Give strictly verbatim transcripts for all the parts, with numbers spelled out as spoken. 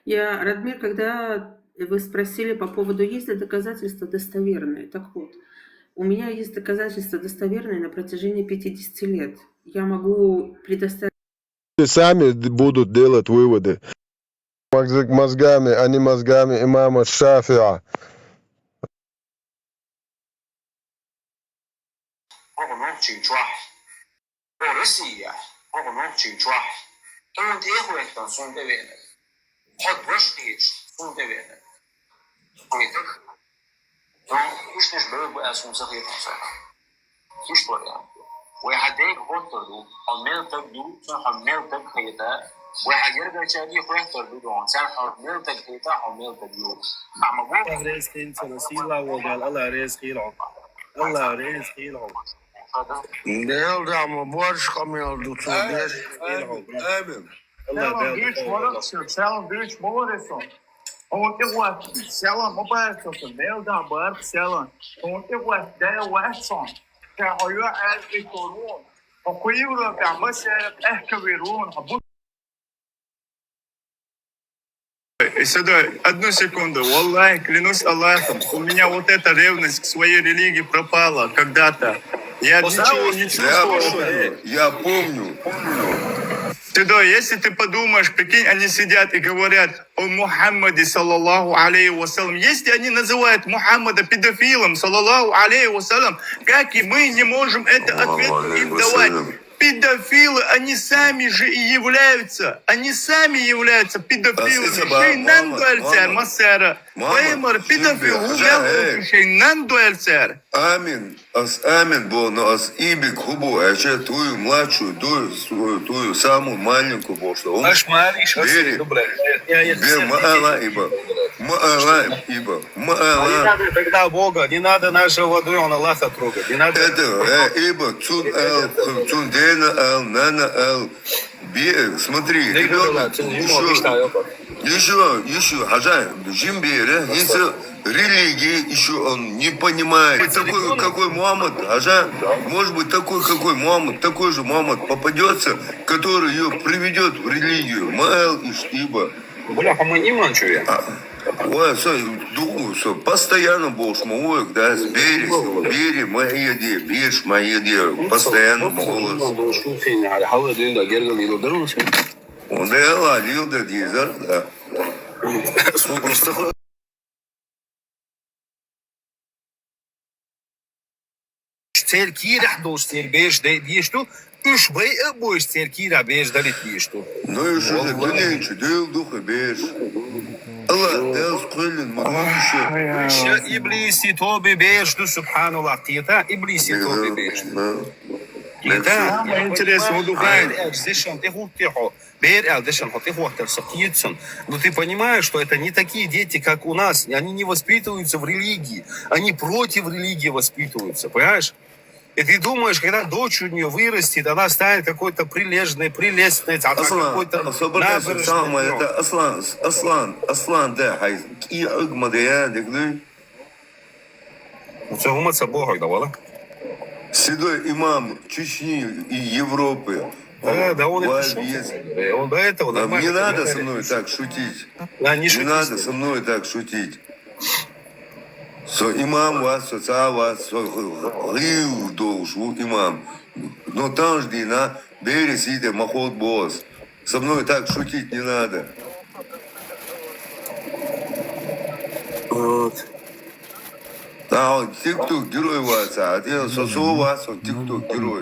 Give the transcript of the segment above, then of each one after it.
Я, Радмир, когда вы спросили по поводу, есть ли доказательства достоверные, так вот, у меня есть доказательства достоверные на протяжении пятидесяти лет. Я могу предоставить Сами д- будут делать выводы. Мозг- Мозгами, а не мозгами имама Шафиа. Хьо нохчий чохь. Хьо Россия. Хьо нохчий чохь. Хьуна тӀехӀоьттан суна тӀе веана. Хьо дош хеташ суна тӀе веана. Хьуна тӀе. Ну, иштта бевлла бу аьлла суна ца хеташ сара. Иштта вариант. Вай хьан дега хоттар ду, хьо мел таг ду, царна хьо мел таг хета. Вай хьан гергарчаьрга хоттар ду, царна хьо мел таг хета, хьо мел таг ду. Амма бо- Алла реза хилва, сила вогал, Алла реза хилва. Алла реза хилва. Дел да ма борш камел ду цу деш. Амин. Алла Салам дуьйцуш вара, салам дуьйцуш ма вара со. Хьуна тӀе вац салам ма бац со, мел да бар салам. Хьуна тьӀе вац Дела вац со. Ша хьо йо аьлла и корон. Хьо кху Европе ма сера къехка вирун, хьо бу- Седой, одну секунду. Валлахи, клянусь Аллахом, у меня вот эта ревность к своей религии пропала когда-то. Я ничего не Я чувствовал. помню, я помню. Седой, если ты подумаешь, прикинь, они сидят и говорят о Мухаммаде, саллаллаху алейхи вассалям. Если они называют Мухаммада педофилом, саллаллаху алейхи вассалям, как и мы не можем это ответ им давать? Педофилы, они сами же и являются. Они сами являются педофилами. Шейнан дуэльцер, массера. Веймар, педофил, гугел, шейнан дуэльцер. Амин. Ас амин бо, но ас ибик хубу, эче тую младшую, тую, тую самую маленькую бо, что он Аш маленький, аш Бери. добре. Я, я, Бер маала иба. Маала иба. Не Маала. надо тогда Бога, не надо нашего Дона Аллаха трогать. Не надо. Это, э, иба, цун, э, цун дена, э, нана, э, бе-, смотри, Не ребёнок, надо, не можешь, ещё, да, ещё, ещё, хожа, жим бере, если религии ещё он не понимает. Такой, какой Мухаммад, хожа, может быть, такой, какой Мухаммад, такой же Мухаммад попадётся, который её приведёт в религию. Маэл иш иба. Бля, а мы не мачу я. А, ой, со, ду-, со, постоянно болш ма ой, да, бери, бери, ма еде, беш, ма еде, постоянно ма ой. Он да я ладил да дизер, да. Церкирахь долуш церг беш деш ду, уьш бай а бойш церкирахь беш далит деш ду. Ну и что же, дуненчу, дыл духа беш. Аллах, дэл сквелин, ма душа. Ша иблиси тоби беш ду, субханаллах, кхета, иблиси тоби беш ду. Кхета. Самое интересное, вот Бер аьлла дешан тӀе хӀуттехьо. Бер аьлла дешан хьо тӀе хӀоттар со кхетацун. Ну ты понимаешь, что это не такие дети, как у нас. Они не воспитываются в религии. Они против религии воспитываются, понимаешь? И ты думаешь, когда дочь у нее вырастет, она станет какой-то прилежной, прилестной, а Аслан, какой-то особенно самое набожной. Это Аслан, Аслан, Аслан, да, хай, и агма да я, да, Ну, це гумаца Бога, да, вала? Седой имам Чечни и Европы. Да, да, он это Валь шутит. есть. Э, Он до этого Да, нормально не надо со разговаривал. мной так шутить. Да, не Не шути. Надо со мной так шутить. Со имам вас, со ца вас, со гыл должу имам. Но там жди на бере сиде махот бос. Со мной так шутить не надо. Вот. А он тикток герой вас, а ты со со вас, он тикток герой.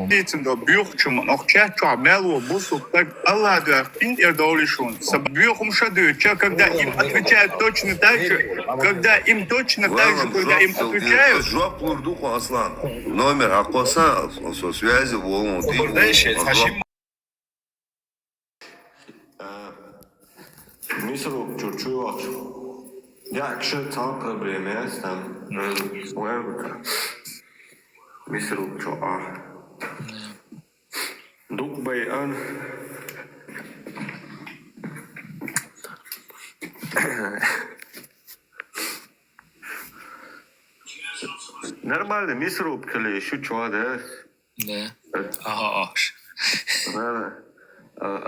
Дейтинда бюхчума, нохча чуа мело бусу, так Аллах да, пин эр долишун. Са бюхум шадуча, когда им отвечают точно так же, когда им точно так же, когда им отвечают, Жоп лурдуку Аслан. Номер акоса, со связи волон. Дальше, Хашим. Мисруп чурчуй вахчу. Я кше цал проблема я там. Мисруп чу а. Дук бай ан. Нормально, мисруп кали шу чуа да. Да. Ага, ага.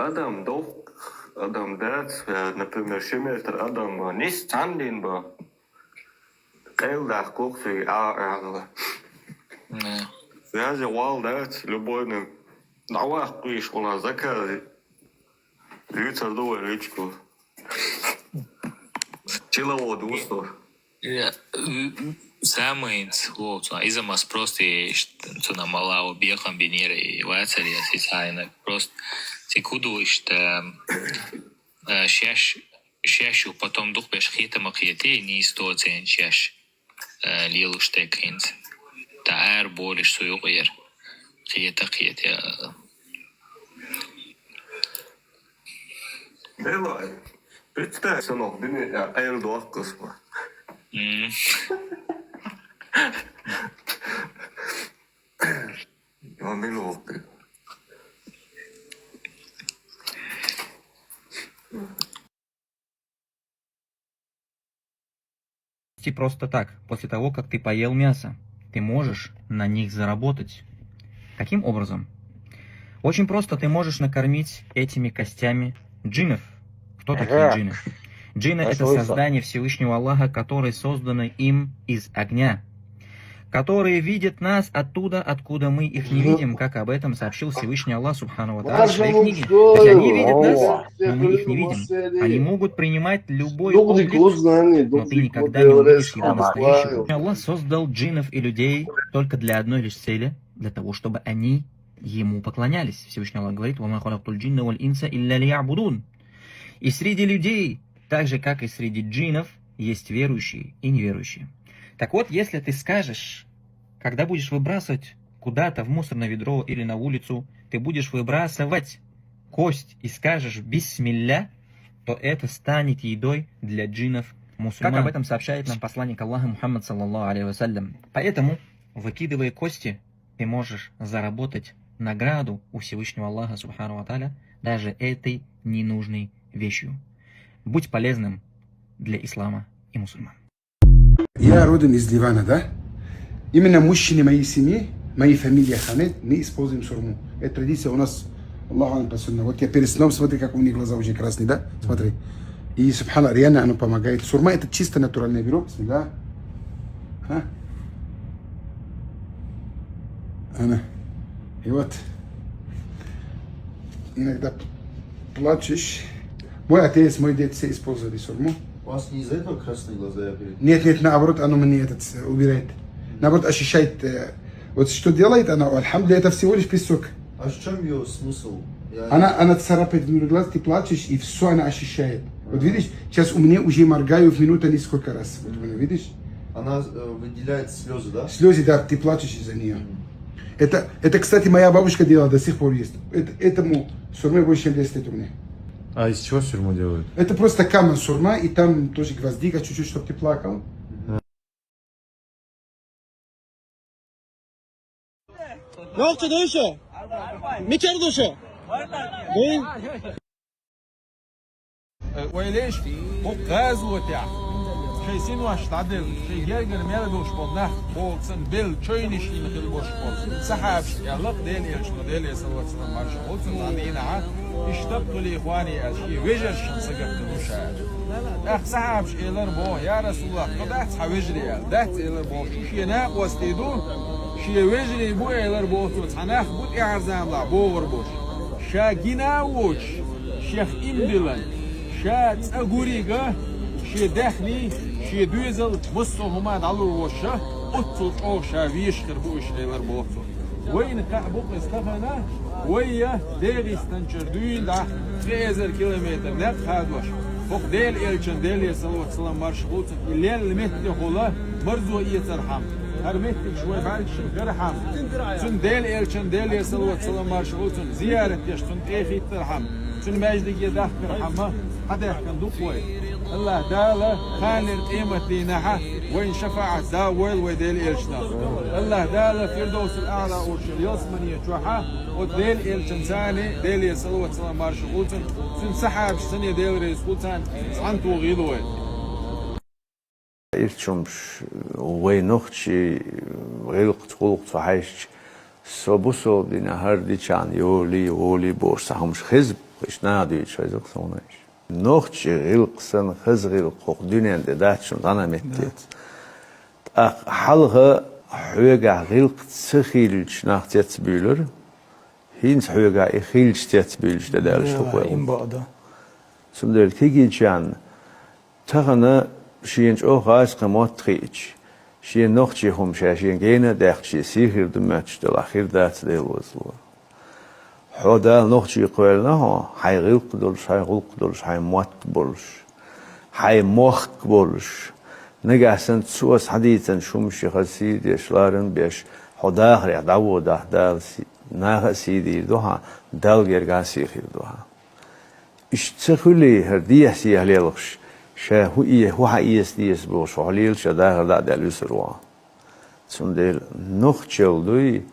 Адам док Адам дац, э, например, ши метр адам ба, нис цхьаннен ба. Къел даккхалц вай а-, агӀла. Не. Связи вал дац, любойный. ДӀаваккха виш хьуна заказы. Вицар ду вай личку. Чила воду усто. Я, м, самый слово, иза мас просто ишт, цуна мала о бехам бинира и вацар я сисайна. Просто секунду ишт, эм, э, шеш, шешу, потом дух беш хитама хити, не сто цен шеш. Э, лилуш текинц. Та ар болиш суюгъир. Хита, хита. Делай. Представь, сынок, бини, я, къел дохкус. М. Я, милуки. Просто так, после того, как ты поел мясо, ты можешь на них заработать. Каким образом? Очень просто, ты можешь накормить этими костями джинов. Кто такие джины? Джины — это создание Всевышнего Аллаха, которые созданы им из огня, которые видят нас оттуда, откуда мы их не видим, как об этом сообщил Всевышний Аллах Субхану ва Тааля в своей книге. То есть они видят нас, но мы их не видим. Они могут принимать любой облик, но ты никогда не увидишь его настоящего. Аллах создал джинов и людей только для одной лишь цели, для того, чтобы они ему поклонялись. Всевышний Аллах говорит: «Ва ма халактуль джинна валь инса илля лиябудун». И среди людей, так же, как и среди джинов, есть верующие и неверующие. Так вот, если ты скажешь, когда будешь выбрасывать куда-то в мусорное ведро или на улицу, ты будешь выбрасывать кость и скажешь «Бисмилля», то это станет едой для джинов мусульман. Как об этом сообщает нам посланник Аллаха Мухаммад, саллаллаху алейхи ва саллям. Поэтому, выкидывая кости, ты можешь заработать награду у Всевышнего Аллаха Субхану ва Тааля даже этой ненужной вещью. Будь полезным для ислама и мусульман. Я родом из Ливана, да? Именно мужчины моей семьи, моей фамилии Хамед, мы используем сурму. Это традиция у нас, Аллаху алям, по сунна. Вот я перед сном, смотри, как у них глаза уже красные, да? Смотри. И, субханаллах, реально оно помогает. Сурма — это чисто натуральное вино, бисмилля. А? Она. И вот иногда плачешь. Мой отец, мой дед все использовали сурму. У вас не из-за этого красные глаза, я говорю? Нет, нет, наоборот, оно мне этот, э, убирает. Наоборот, ощущает, э, вот что делает она, альхамдулилля, это всего лишь песок. А в чём её смысл? Я Она, она царапает внутрь глаз, ты плачешь, и все она ощущает. Вот видишь, сейчас у меня уже моргаю в минуту несколько раз. Вот, видишь? Она, э, выделяет слёзы, да? Слёзы, да, ты плачешь из-за неё. Мгм. Это, это, кстати, моя бабушка делала, до сих пор есть. Это, этому сурме больше чем десять лет у меня. А из чего сурму делают? Это просто камень сурма, и там тоже гвоздика чуть-чуть, чтоб ты плакал. Нохча дойша? Мичар дойша? Дой? Ойлаш, хӀу гӀазотехь шайн синош дӀаделла, шайн гергара мел долуш болу нах бохуцан белла чойнаш йина хила болуш болу сахьабаш аьлла-кх Делан Элчано, Делера салават-салам марша хуьлда цунна, дӀадийнахьа, иштта а хуьлий, хӀуъа а аьлла, шен вежаршна сагатдина ша аьлла. ТӀаккха сахьабаш элира боху: «Я Расулаллах, тхо дац хьан вежарий?» — аьлла. «Дац», — элира боху. Шу шен накъостий ду, шен вежарий бу, элира боху цо, цхьа нах бу тӀаьхьарчу заманахь богӀур болуш. Ша гина а воцуш, шех иман диллина, ша цӀа гурига, шен даьхний, шен доьзал, массо а хӀума дӀалур волуш, оццул чӀогӀа ша везаш хир бу уьш, элира боху цо. Вайна кхаъ бу-кх иза тахана, вай я ДегӀастанчуьра дуьйна дӀа, ткъе эзар километр некъ хадош, хӀокху Делан Элчан, Делера салават-салам марша хуьлда цунна, и лелла меттехула марзо эцархьама, хӀара меттигаш вай баьлча шина карахьама, цуьнан Делан Элчан, Делера салават-салам марша хуьлда цунна, зиярат деш цунна тӀе а хӀиттархьама, цуьнан маьждиге дахкархьама, хьадаьхкина ду-кх вай. АллахӀ Дала кханенан къематдийнахьа вайна шафаӀат да войла вай Делан Элчанах. АллахӀ Дала Фирдовсул АӀла урчал ялсамане чохьа оцу Делан Элчанца а, Делера салават-салам марша хуьлда цунна, цуьнан сахьабашца а, Дела реза хуьлда царна, цхьаьнатоха гӀийла вай. Ирчу хӀумнаш, вай нохчий гӀиллакхца, гӀуллакхца хьаьжча, со бусалба динан хӀара дичахьна йолий, волий бохуш цхьа хӀумнаш хеза, Иштта наха дуьйцуш хеза-кх суна иштта. Нохчийн гӀиллакх санна хаза гӀиллакх хӀокху дуьнен тӀе дац шуна зӀана меттаца. ТӀаккха хьалха хьоьгахь гӀиллакх ца хилча нах цецбуьйлура, хӀинца хьоьгахь и хилча цецбуьйлуш тӀедаллаш ду-кх вай. Цундела кегийчарна тахана шена чӀогӀа хаза кхин мотт хиъча, шен нохчийн хӀума ша шен гена а даьккхича, шен сий хир ду моьттуш делахь, хир дац, Дела возло. Хьо Дала нохчий кхоьллина хьо, хьайн гӀиллакх долуш, хьайн гӀуллакх долуш, хьайн мотт болуш, хьайн мохк болуш. Нагахь санна цо схьадийцинчу хӀуманаш хаза сий деш, ларам беш, хьо дахарехь дӀаводахь, Дала си-, наха а сий дийр ду хьан, Далла гергахь а сий хир ду хьан. Иштта ца хуьлий, хӀара дехьа-сехьа лелхаш, ша хӀу э-, хӀу хьан эца деза бохуш, хьо лела ша дахар дӀа а даьлла вуьсур ву хьо. Цундела нохчалла дуй,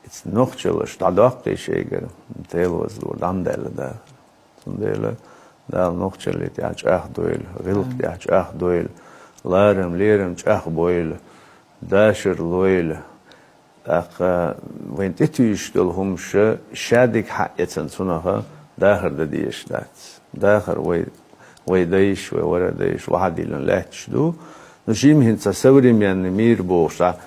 иза нохчаллаш дӀадоккхий шайгара, Дела возло, дӀадаьлла дахар. Цундела Дала нохчаллин тӀехь чӀагӀ дойла, гӀиллакх тӀехь чӀагӀ дойла, ларам-лерам чӀагӀ бойла, дашар лойла. ТӀаккха вайн тӀетуьйсуш долу хӀумаш ша дика хьаэцна цунах дахар дан дезаш дац. Дахар вай, вай дайша, вай вара дайша, вахьа диллина лаьтташ ду. Ну, жима хӀинца современный мир бохуш, а,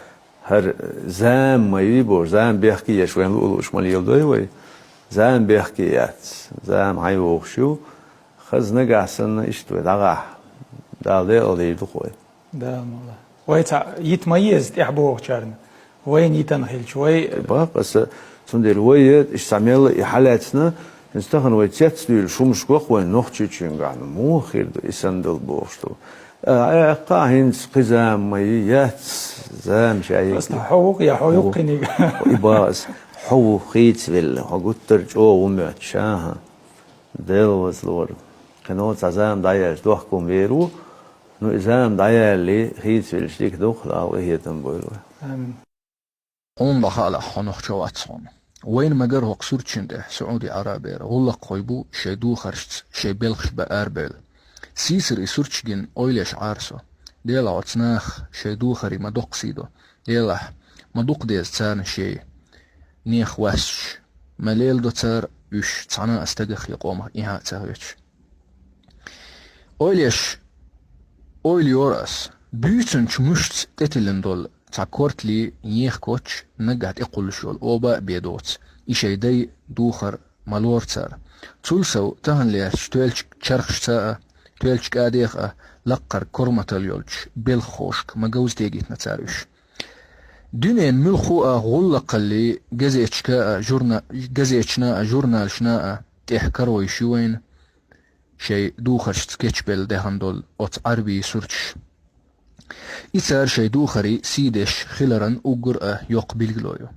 хӀара зама ма юй бохуш, зама бехке еш вайн луъу-луъуш ма леладой вай. Зама бехке яц, зама хьайогӀуш ю. Хаза нагахь санна иштта вай дӀагӀахь, Дала декъал дийр ду-кх вай. Дала мукъ лахь. Вай цхьаъ йита ма еза тӀехь бохучарна. Вайна йитина хилча, вай... Бакъ аса, цундела вай, иштта цхьа мелла и хьалаьцна, хӀинца тахана вай цецдуьйлуш хӀумаш го-кх вайн Нохчийчуьнгахь, ну, муха хир ду, и санна дала бохуш ду. А, а, кхаа хӀинца кхин зама ма ю, яц, зама ша йигна. Просто хьо ву-кх я хьо ю-кх кхиниг? И бакъ аса, хьо ву хийцавелла, хьо гуттар а чӀогӀа ву моьттуш, аха. Дела возлора. Кхин оцу цхьа зама дӀаяьлча дохко-м вер ву, ну, и зама дӀаяьллий, хийцавелча дика ду-кх, Дала къинхетам бойла вай. Амин. Хьуна ма хаалахь, хьо нохчо вац хьуна. Вайна магар хӀокху сурташна тӀехь СаӀуди-Ӏарабера гӀуллакххой бу шайн духаршца шайн белхаш бан арабевлла. Сийсара и сурташ гина ойлеш Ӏара со. Делахь оцу наха шайн духарий ма доккха сий до. Делахь ма дукха деза царна шен нехан ваьсташ. Ма леладо цара уьш цхьана а стагах я къомах эхьа а ца хьоьцуш. Ойлеш, ойла йора ас, буьйцанчу муьшца тӀетиллина долу цхьа корталлий, еха коч, наггахь тӀекхуллуш йолу оба а бен доцу, и шайн дай духар ма лору цара. Цул сов тахана лаьттачу тоьллачу чархашца а, тоьллачу кӀадех а, лаккхара корматалла йолчу белхахошка ма говза тегийтина цара уьш. Дуьненан муьлхха а гӀуллакхаллий, газеташка а, журна-, газеташна а, журналашна а тӀехь каравойш ю вайна шайн духаршца кечбелла даьхна долу оцу Ӏарбийн сурташ. И цара шайн духарий сий деш хиларан уггар а йоккха билгало ю.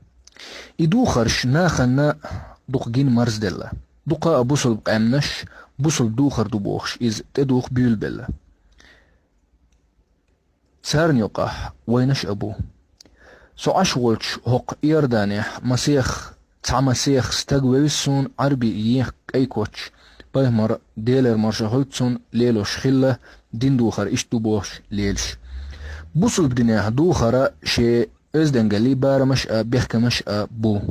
И духарш нахана дукха гина марзделла. Дукха а бусалба къаьмнаш бусалба духар ду бохуш, иза тӀедуху буьйлабелла. Царна юкъахь вайнаш а бу. Со Ӏаш волчу хӀокху Иорданехь масех, цхьа масех стаг вевза суна Ӏарбийн еха кӀай коч, пайхамар, Делера маршо хуьлда цунна, лелош хилла, дин духар иштта ду бохуш лелаш. Бусалба динехь духара шен оьздангаллий, барамаш а, бехкамаш а бу.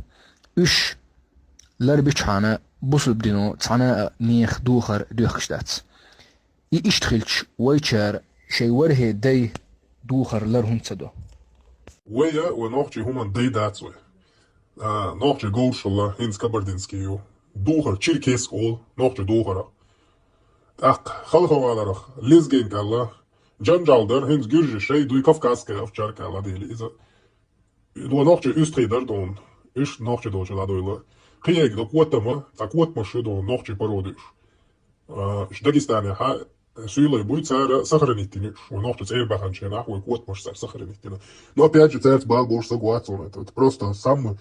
Уьш ларбичхьана, бусалба дино цхьана а нехан духар доьхкуш дац. И иштта хилча, вайчара шайн ворхӀе дай духар лар хӀунда ца до? Вай, вай нохчий хӀуманан дай дац вай. А, нохчий говршалла, хӀинца кабардинский ю. Духар черкес олу, нохчий духара. ТӀаккха халхаваларах лезгинг аьлла, джанджал дар, хӀинца гуьржи шай дуй, кавказская овчарка аьлла дели иза. Вай нохчий уьстагӀий дар дуна, уьш нохчий долчу ладойла. Кхин эгна котама, цхьа котамаш ю дуна, нохчий порода уьш. А, уьш Дагестанехьа суьйлай буй, цара сохранить дина уьш. Вай нохчий цӀера баханчу хенахь вай котамаш цара сохранить дина. Но опять же, цаьрца бала бохуш стаг вац вон, это, это просто самый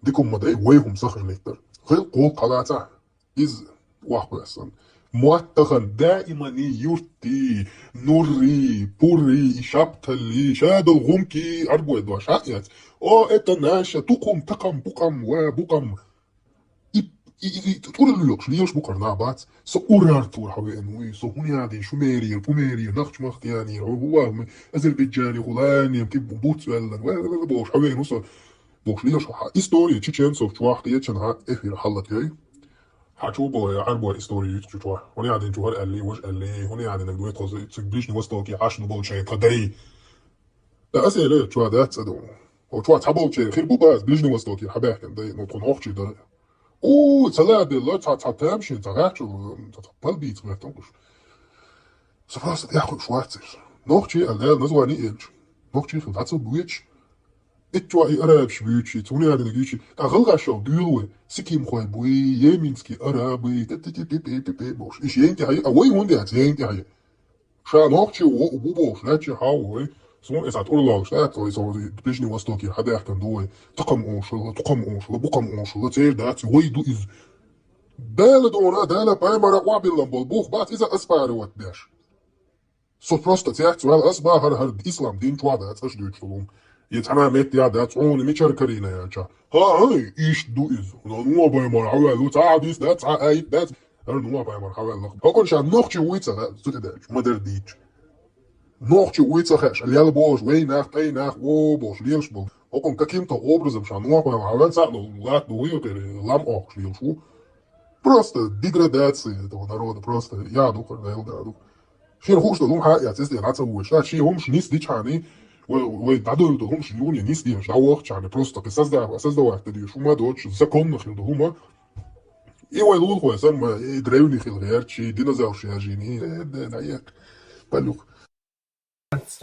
дика хӀума ма дай, вай хӀума сохранить дар. ГӀиллакх-гӀуллакх хьалаца. Иза охьахоьссина. Мотт тахана даиман и юртий, нуррий, пуррий, и шапталлий, ша долу гӀумкий, арбой дош хьа а эц. О, это наша, тукхум, такхам, пукхам, ва, букхам. И, и, и, и тӀура лоькхуш, лелаш бу кхара нах бац. Со Урартура хьан веана вуй, со хӀун ян дийна, Шумерера, Пумерера, Нахчмахтиянера, хӀун ва, Азербайджане, хӀулане, кхин буц ваьллар, ва, ва, ва, бохуш хьан веана ву со. Бохуш лелаш хьан история чеченцев чохь кхечанхьа эфир хьаллатайой. Ӏа чу бо, я Ӏарбой история юьту чу чохь. ХӀуна яа дина чу хӀара аьлли, важа аьлли, хӀуна яа дина гойту хаза, цига Ближний Востокехь Ӏаш ду болчу шайн тхан дай. Ткъа аса элира, чохь дац цӀа ду. Хьо чохь цхьаболчеран хир бу база, Ближний Востокера хьабаьхкина дай, ну, тхуна нохчий дара. У, ца ладелла, цхьа, цхьа тамашийна, цхьа гӀач, цхьа, цхьа пал бийца гӀертам гуш. Со просто тӀехь кхуьуш вац иза. Нохчий аьлла, Дала название элча. Нохчий хила дӀа ца буьйцуш. Итт чохь и арабаш буьйцуш, и цунна яа динарг юьйцуш. ТӀаккха гӀалгӀаш шо дуьйла вай. Сикимхой буй, йеменский арабы, пе-пе-пе-пе-пе-пе бохуш. Иш ен тӀехь, а вай хӀунда яц, ен тӀехь. Ша нохчий ву, бу бохуш, лаьттачу хьал ву вай. Суна эца тӀур лалуш, да, цо, цо Ближний Востокера хьабаьхкина ду вай. Тукхам ошалла, тукхам ошалла, букхам ошалла, церан дац, вай ду иза. Дала дона, Дала пайхамара къобалбина болу бух бац иза оспаривать деш. Со просто цецваьлла, ас бахара хӀара ислам дин чохь дац, аша дуьйцуш долу хӀума. И цхьана а метте яа дац, хьуна мичара карийна аьлча. ХӀан-хӀа, иштта ду иза. Ну, ну, бай мара хьаваьлла, цхьа хьадис дац, цхьа аят дац. ХӀара ну, бай мара хьаваьлла. ХӀокхуьнан ша нохчий вуй ца хаьа, цу тӀе даьлча, ма-дарра дийцча. Нохчий вуй ца хаьа, ша лела бохуш, вай нах, тӀай нах, во бохуш, лелаш болу. ХӀокхуьнан каким-то образом ша нохчий вуй хьаваьлла, цхьаъ латта ду, вуй, лам охкуш лелаш ву. Просто деградация этого народа, просто я ду, хӀара Дала да ду. Шена хууш долу хӀума хьан а эцна, иза дӀа ца вуьйш. Ша шен хӀумаш нисдичхьана, вай, вай дӀадуьйла долу хӀумаш юха нисдеш, дӀавахчахьана, просто кхин создавать, создавать дан дезаш хӀума доцуш, законно хила долу хӀума. И вай лулахой санна, ма, и древний хила гӀерташ, и динозаврш яжийна, и, э, да, да, я, палюк.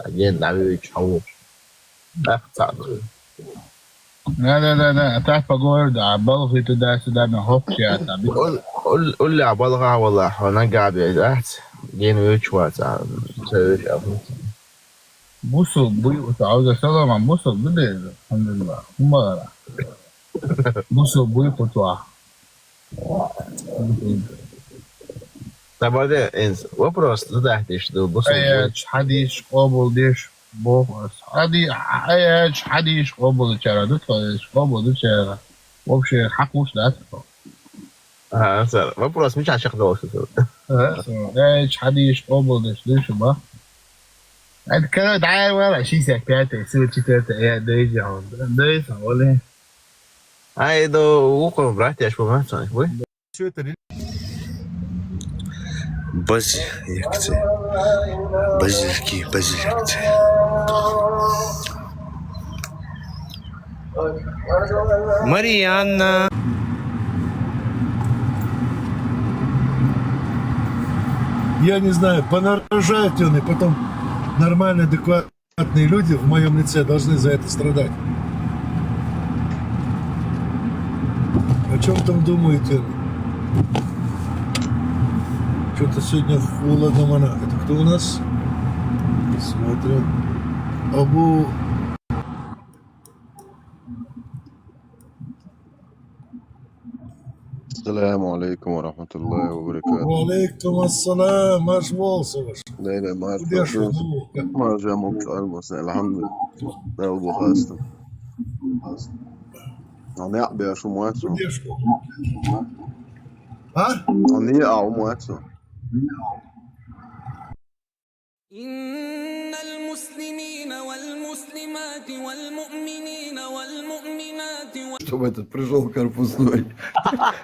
Ген дӀавоьдуш, хьан ву? ТӀаккха цхьаъ ду. Да, да, да, да. А так поговорю, да. А балхи туда-сюда, на хӀокху яц, а бит- Ул-, ул-, уллехь балхахь валахь, хьо нагахь беза ахьа, гена вуьйцуш вац, а, ца вуьйцуш а. Бусул буй, уьш Ӏовза салама, бусул ду деза, алхьамдулиллах. ХӀума ара. Бусул буй кху чохь. Ца баде, инс, вопрос задать деш ду, бусул буй. Аячу хьадисаш къобалдеш, боху ас. Хьади-, аячу хьадисаш къобалдечара ду тхо, аячу къобалдечара. Вообще, хьакхуш дац тхо. Ага, сэр. Вопрос мичахь чекхдолуш ду? Ага, сэр. Аячу хьадисаш къобалдеш ду шу бах. Это когда дӀавала, шестьдесят пятый, сорок четвёртый, я дойди, он. Дойди, он, вали. Ай, до ухо, братья, что у нас, ой? Всё это ре- Базилек. Базилки, базилек. Марианна. Я не знаю, понарожают они, потом нормально, адекватно. Адекватные люди в моем лице должны за это страдать. О чем там думаете? Что-то сегодня холодно, она. Это кто у нас? Смотрим. Абу. Ассаламу алейкум ва рахматуллахи ва баракатух. Ва алейкум ассалам, марш болсун. Лейла, марш болсун. Марш болсун, алхамдулиллах. Дала бу хаста. Ам я беш ум вацу. А? Ам я ум вацу. إن المسلمين والمسلمات والمؤمنين والمؤمنات و- Чтобы этот пришёл корпусной.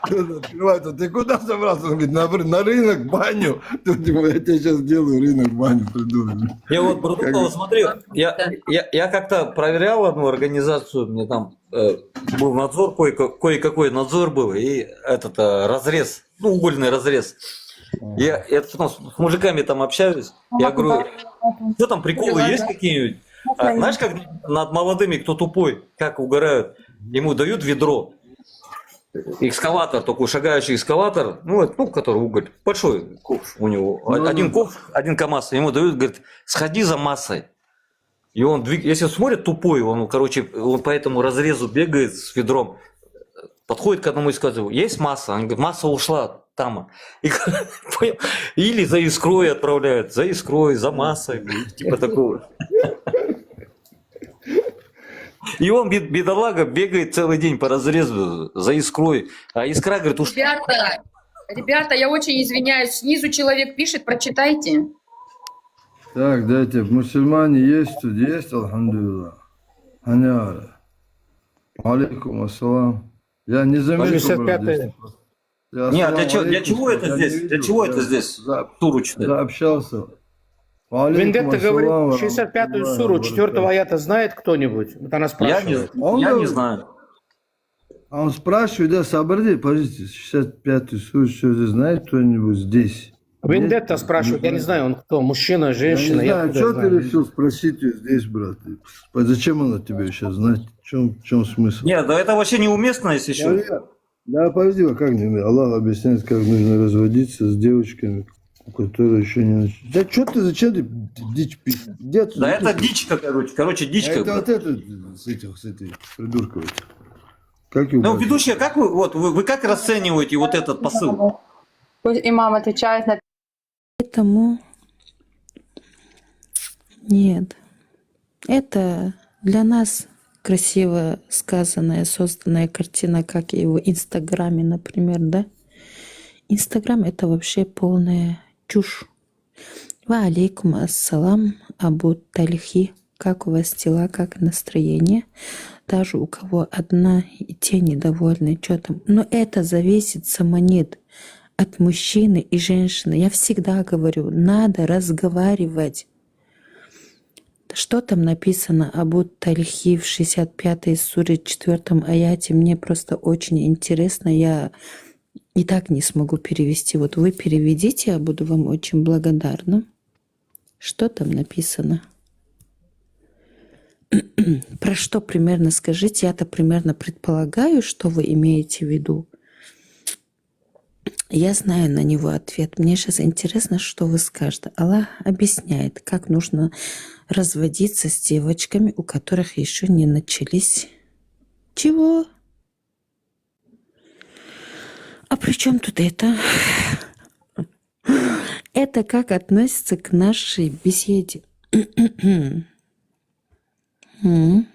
Открывает, ты куда собрался? Он говорит, на, на рынок, баню. Тут ему, я тебе сейчас сделаю рынок, баню придумаю. Я вот Брутукова смотрю, я, я, я как-то проверял одну организацию, мне там э, был надзор, кое- кое-какой надзор был, и этот э, разрез, ну, угольный разрез. Я, я потом с, с мужиками там общаюсь, я говорю, что там, приколы есть какие-нибудь? А, знаешь, как над молодыми, кто тупой, как угорают? Ему дают ведро, экскаватор, такой шагающий экскаватор, ну, это, ну, который уголь, большой ковш у него, о- один ковш, один КамАЗ, ему дают, говорит, сходи за массой. И он двиг-, если смотрит тупой, он, короче, он по этому разрезу бегает с ведром, подходит к одному и сказывает, есть масса? Он говорит, масса ушла там. И, понял? Или за искрой отправляют, за искрой, за массой, типа такого. И он, бед- бедолага, бегает целый день по разрезу за искрой. А искра, говорит, ушла. Ребята, ребята, я очень извиняюсь, снизу человек пишет, прочитайте. Так, дайте, мусульмане есть тут, есть, алхамдулиллах. Аняра. Алейкум ассалам. Я не заметил, брат, здесь. Не, а для чего, для чего это здесь? Для чего это здесь? Суру читать? Заобщался. Вендетта говорит, шестьдесят пятую суру, четвёртого аята знает кто-нибудь? Вот она Я не, спрашивает. Он я не говорит, знаю. А он спрашивает, да, соберите, подождите, шестьдесят пятую суру, что здесь знает кто-нибудь здесь? Вендетта спрашивает, я не знаю, он кто, мужчина, Я не женщина, я знаю, откуда что ты знаю? Решил спросить ее здесь, брат? Зачем она тебе сейчас знать? В чем, в чем смысл? Нет, да это вообще неуместно, если что. Да, да, подожди, а как мне Аллах объясняет, как нужно разводиться с девочками, которые еще не начали? Да что ты, зачем ты дичь пишешь? Иди отсюда, Да иди это отсюда. Дичка, короче, короче, А Дичка, это брат. Вот это с этих, с этой придуркой. Как его Ну, брать? Ведущая, как вы, вот, вы, вы как расцениваете вот этот посыл? Пусть имам отвечает на Поэтому нет. Это для нас красиво сказанная, созданная картина, как и в Инстаграме, например, да? Инстаграм — это вообще полная чушь. Ва алейкум ассалам, Абу Тальхи. Как у вас дела, как настроение? Даже у кого одна, и те недовольны, что там. Но это зависит, Саманит, от мужчины и женщины. Я всегда говорю, надо разговаривать. Что там написано об Абу Тальхи в шестьдесят пятой суре, четвёртом аяте? Мне просто очень интересно. Я и так не смогу перевести. Вот вы переведите, я буду вам очень благодарна. Что там написано? Про что примерно скажите? Я-то примерно предполагаю, что вы имеете в виду. Я знаю на него ответ. Мне сейчас интересно, что вы скажете. Аллах объясняет, как нужно разводиться с девочками, у которых еще не начались. Чего? А при чем тут это? Это как относится к нашей беседе? М.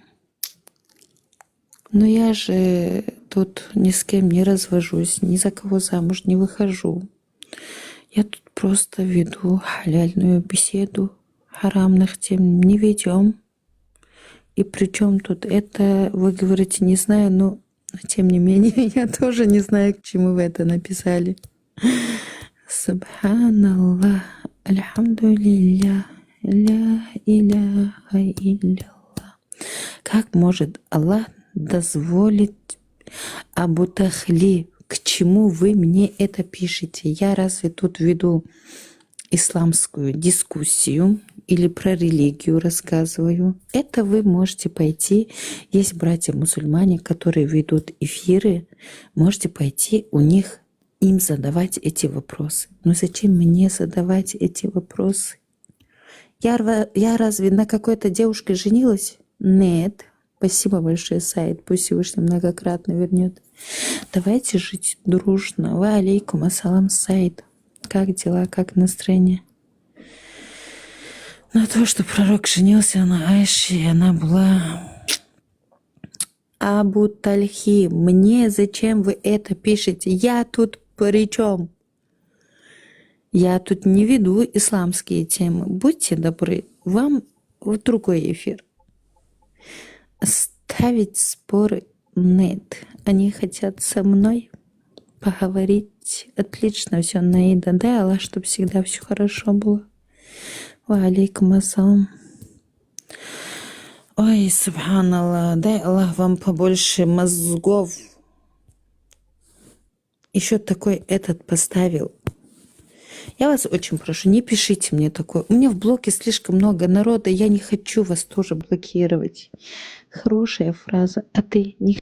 Но я же тут ни с кем не развожусь, ни за кого замуж не выхожу. Я тут просто веду халяльную беседу, харамных тем не ведем. И при чем тут это, вы говорите, не знаю, но тем не менее, я тоже не знаю, к чему вы это написали. Субханаллах, альхамдулиллях, ля иляха илляллах. Как может Аллах дозволить Абу Тальхи? К чему вы мне это пишете? Я разве тут веду исламскую дискуссию или про религию рассказываю? Это вы можете пойти, есть братья-мусульмане, которые ведут эфиры, можете пойти у них, им задавать эти вопросы. Но зачем мне задавать эти вопросы? Я, рва- я разве на какой-то девушке женилась? Нет. Спасибо большое, Саид. Пусть Всевышний многократно вернет. Давайте жить дружно. Ва алейкум ассалам, Саид. Как дела, как настроение? На то, что пророк женился на Айше, и она была... Абу Тальхи, мне зачем вы это пишете? Я тут при чем? Я тут не веду исламские темы. Будьте добры, вам в другой эфир. Ставить споры нет. Они хотят со мной поговорить. Отлично все, Наида. Дай Аллах, чтобы всегда все хорошо было. Ва алейкум ассалам. Ой, субханаллах, дай Аллах вам побольше мозгов. Еще такой этот поставил. Я вас очень прошу, не пишите мне такое. У меня в блоке слишком много народа, я не хочу вас тоже блокировать. Хорошая фраза, а ты не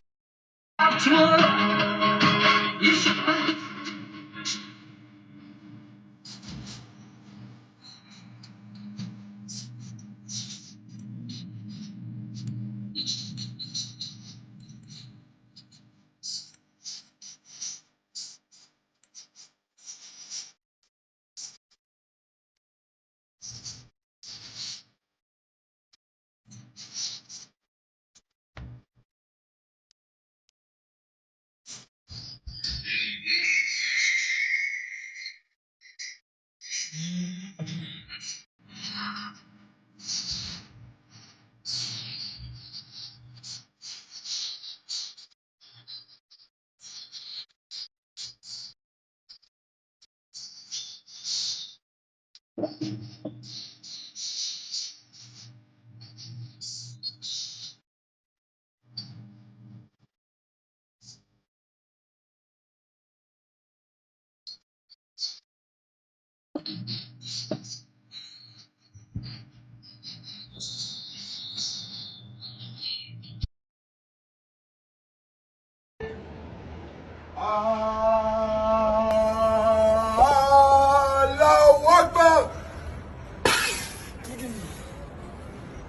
الله أكبر.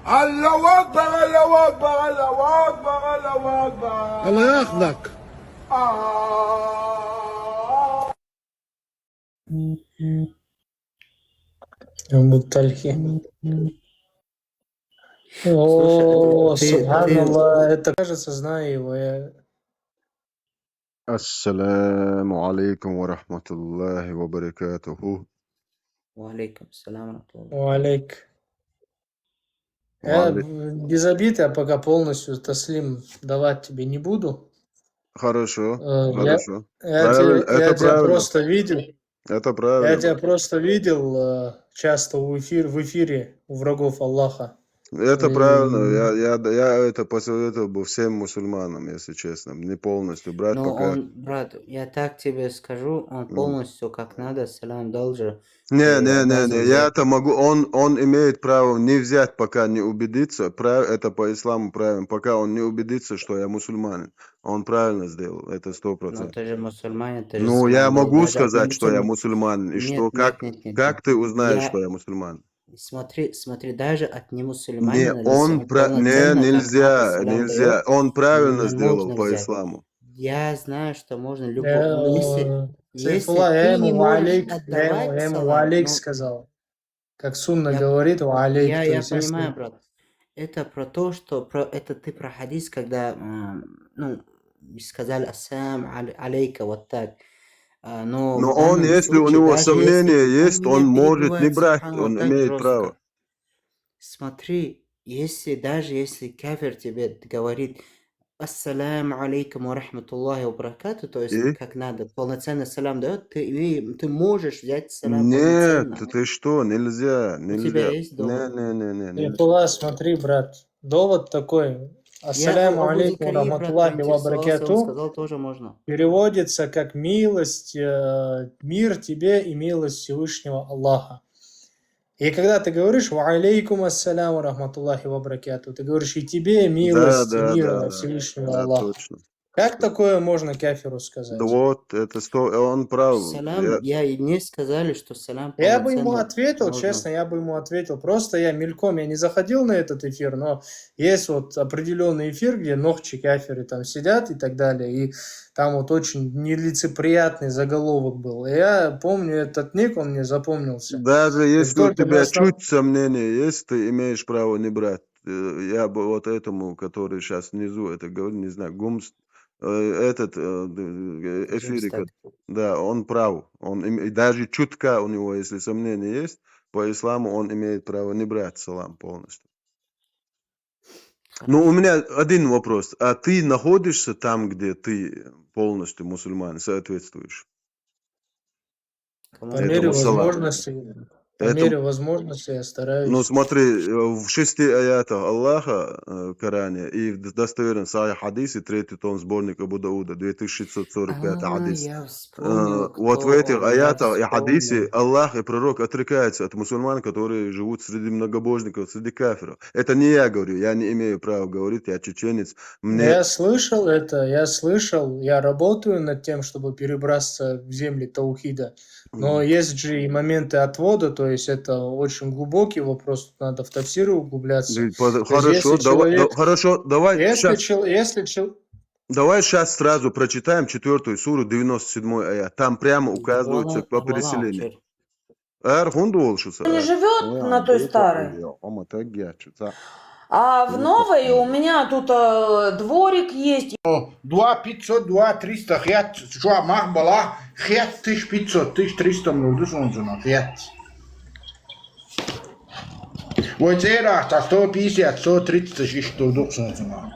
الله أكبر، الله أكبر، الله أكبر، الله أكبر. الله ياخذك. آه. Абу Тальхи. О, Слушай, ты, ты, субханаллах, это, кажется, знаю его. Я... السلام عليكم ورحمة الله وبركاته. وعليكم السلام ورحمة الله. Уалейк. Я Валей- в- без обид, я пока полностью таслим давать тебе не буду. Хорошо, Э, я, хорошо. я Правильно, тебя, я это тебя правильно. просто видел. Это Я правильно. тебя просто видел э, часто в эфир, в эфире у врагов Аллаха. Это правильно. Я, М, я, я это посоветовал бы всем мусульманам, если честно. Не полностью брать Но пока. он, брат, я так тебе скажу, он М. полностью как надо салам дал же. Не, Э, не, не, не. обязан Я взять. Это могу. Он, он имеет право не взять, пока не убедится. Прав, это по исламу правильно. Пока он не убедится, что я мусульманин. Он правильно сделал. Это сто Но процентов. Ты же мусульманин, ты же Ну, я салам дал. Могу Даже от сказать, что я немусульманина. мусульманин. И Нет, что, как, нет, нет, нет, как нет. Ты узнаешь, Я, что я мусульманин? смотри, смотри, даже от Не, немусульманина, если он он про... Не, полноценно как надо нельзя, салам нельзя. дает, Он мне правильно не сделал нужно по взять. исламу. Я знаю, что можно любого, но если, Э, если Сайфулла, я ты не ему можешь уалейк, я ему, отдавать я ему салам, уалейк ну, сказал. Как сунна я, говорит, уалейк, я, то я есть если... понимаю, брат. Это про то, что про это ты про хадис, когда, м, ну, сказали ассалам аль- алейка, вот так. А, Но Но в он, данном если у случае, него даже если сомнения есть, они не он может не перебивают, брать, субханаллах, он так имеет право. Жестко. Смотри, если даже если кафир тебе говорит ассаляму алейкум ва рахматуллахи ва баракату, то есть И? Как надо, полноценный салам дает, ты, и ты можешь взять салам Нет, полноценно. Ты что, нельзя, У тебя нельзя. Есть Не, довод? Не, не, не, не. Сайфулла, смотри, брат, довод такой. Я Ассаляму Абу алейкум Закария, брат, рахматуллахи Тальхи, ва саллаллаху алейхи, баракатух сказал, тоже можно. Переводится как милость, э, мир тебе и милость Всевышнего Аллаха. И когда ты говоришь «Ва алейкум ассалям ва рахматуллахи ва баракатух», ты говоришь «И тебе Да, милость и да, мир да, от да, Всевышнего да, Аллаха». Точно. Как такое можно кафиру сказать? Да вот, это сто, он прав. Салам, Я, я и мне сказали, что салам Я бы ему полноценно ответил, можно. Честно, я бы ему ответил. Просто я мельком, я не заходил на этот эфир, но есть вот определенный эфир, где нохчи кафиры там сидят и так далее, и там вот очень нелицеприятный заголовок был. И я помню этот ник, он мне запомнился. Даже И если у только для тебя основ- чуть сомнения есть, ты имеешь право не брать. Э, Я бы вот этому, который сейчас внизу это говорит, не знаю, Гумс, э, этот э, д- э, эфире, Джимстад. Да, он прав. Он им- и даже чутка у него, если сомнения есть, по исламу он имеет право не брать салам полностью. Ну, у меня один вопрос. А ты находишься там, где ты полностью мусульманин, соответствуешь? Кому По Этому мере салам. Возможности, по Этому- мере возможности я стараюсь. Ну, смотри, э, в шести аятах Аллаха, э, Коране и в д- достоверном Сахих хадисе, третий том сборник Абу Дауда, две тысячи шестьсот сорок пятый А, хадис. я Э, вспомнил, Вот в кто этих он, я аятах и хадисе вспомнил. Аллах и пророк отрекаются от мусульман, которые живут среди многобожников, среди кафиров. Это не я говорю, я не имею права говорить, я чеченец. Мне Я слышал это, я слышал, я работаю над тем, чтобы перебраться в земли таухида. Но Мгм. Есть же и моменты отвода, то есть это очень глубокий вопрос, тут надо в тафсиры углубляться. Э, под- То есть если Хорошо, давай, человек, да- хорошо, давай если, сейчас, чел- если чел- давай сейчас сразу прочитаем четвертую суру, девяносто седьмой аят. Там прямо указывается Вала- по вала переселению. учир. Ар хунду болушу Не живет на той старой. А в новой у меня тут э, дворик есть. Два пятьсот, два триста хет, чуа мах бала, хет тысяч пятьсот, тысяч триста мурду сонзуна, хет. Вот это, так сто пятьдесят, сто тридцать тысяч турдук сонзуна.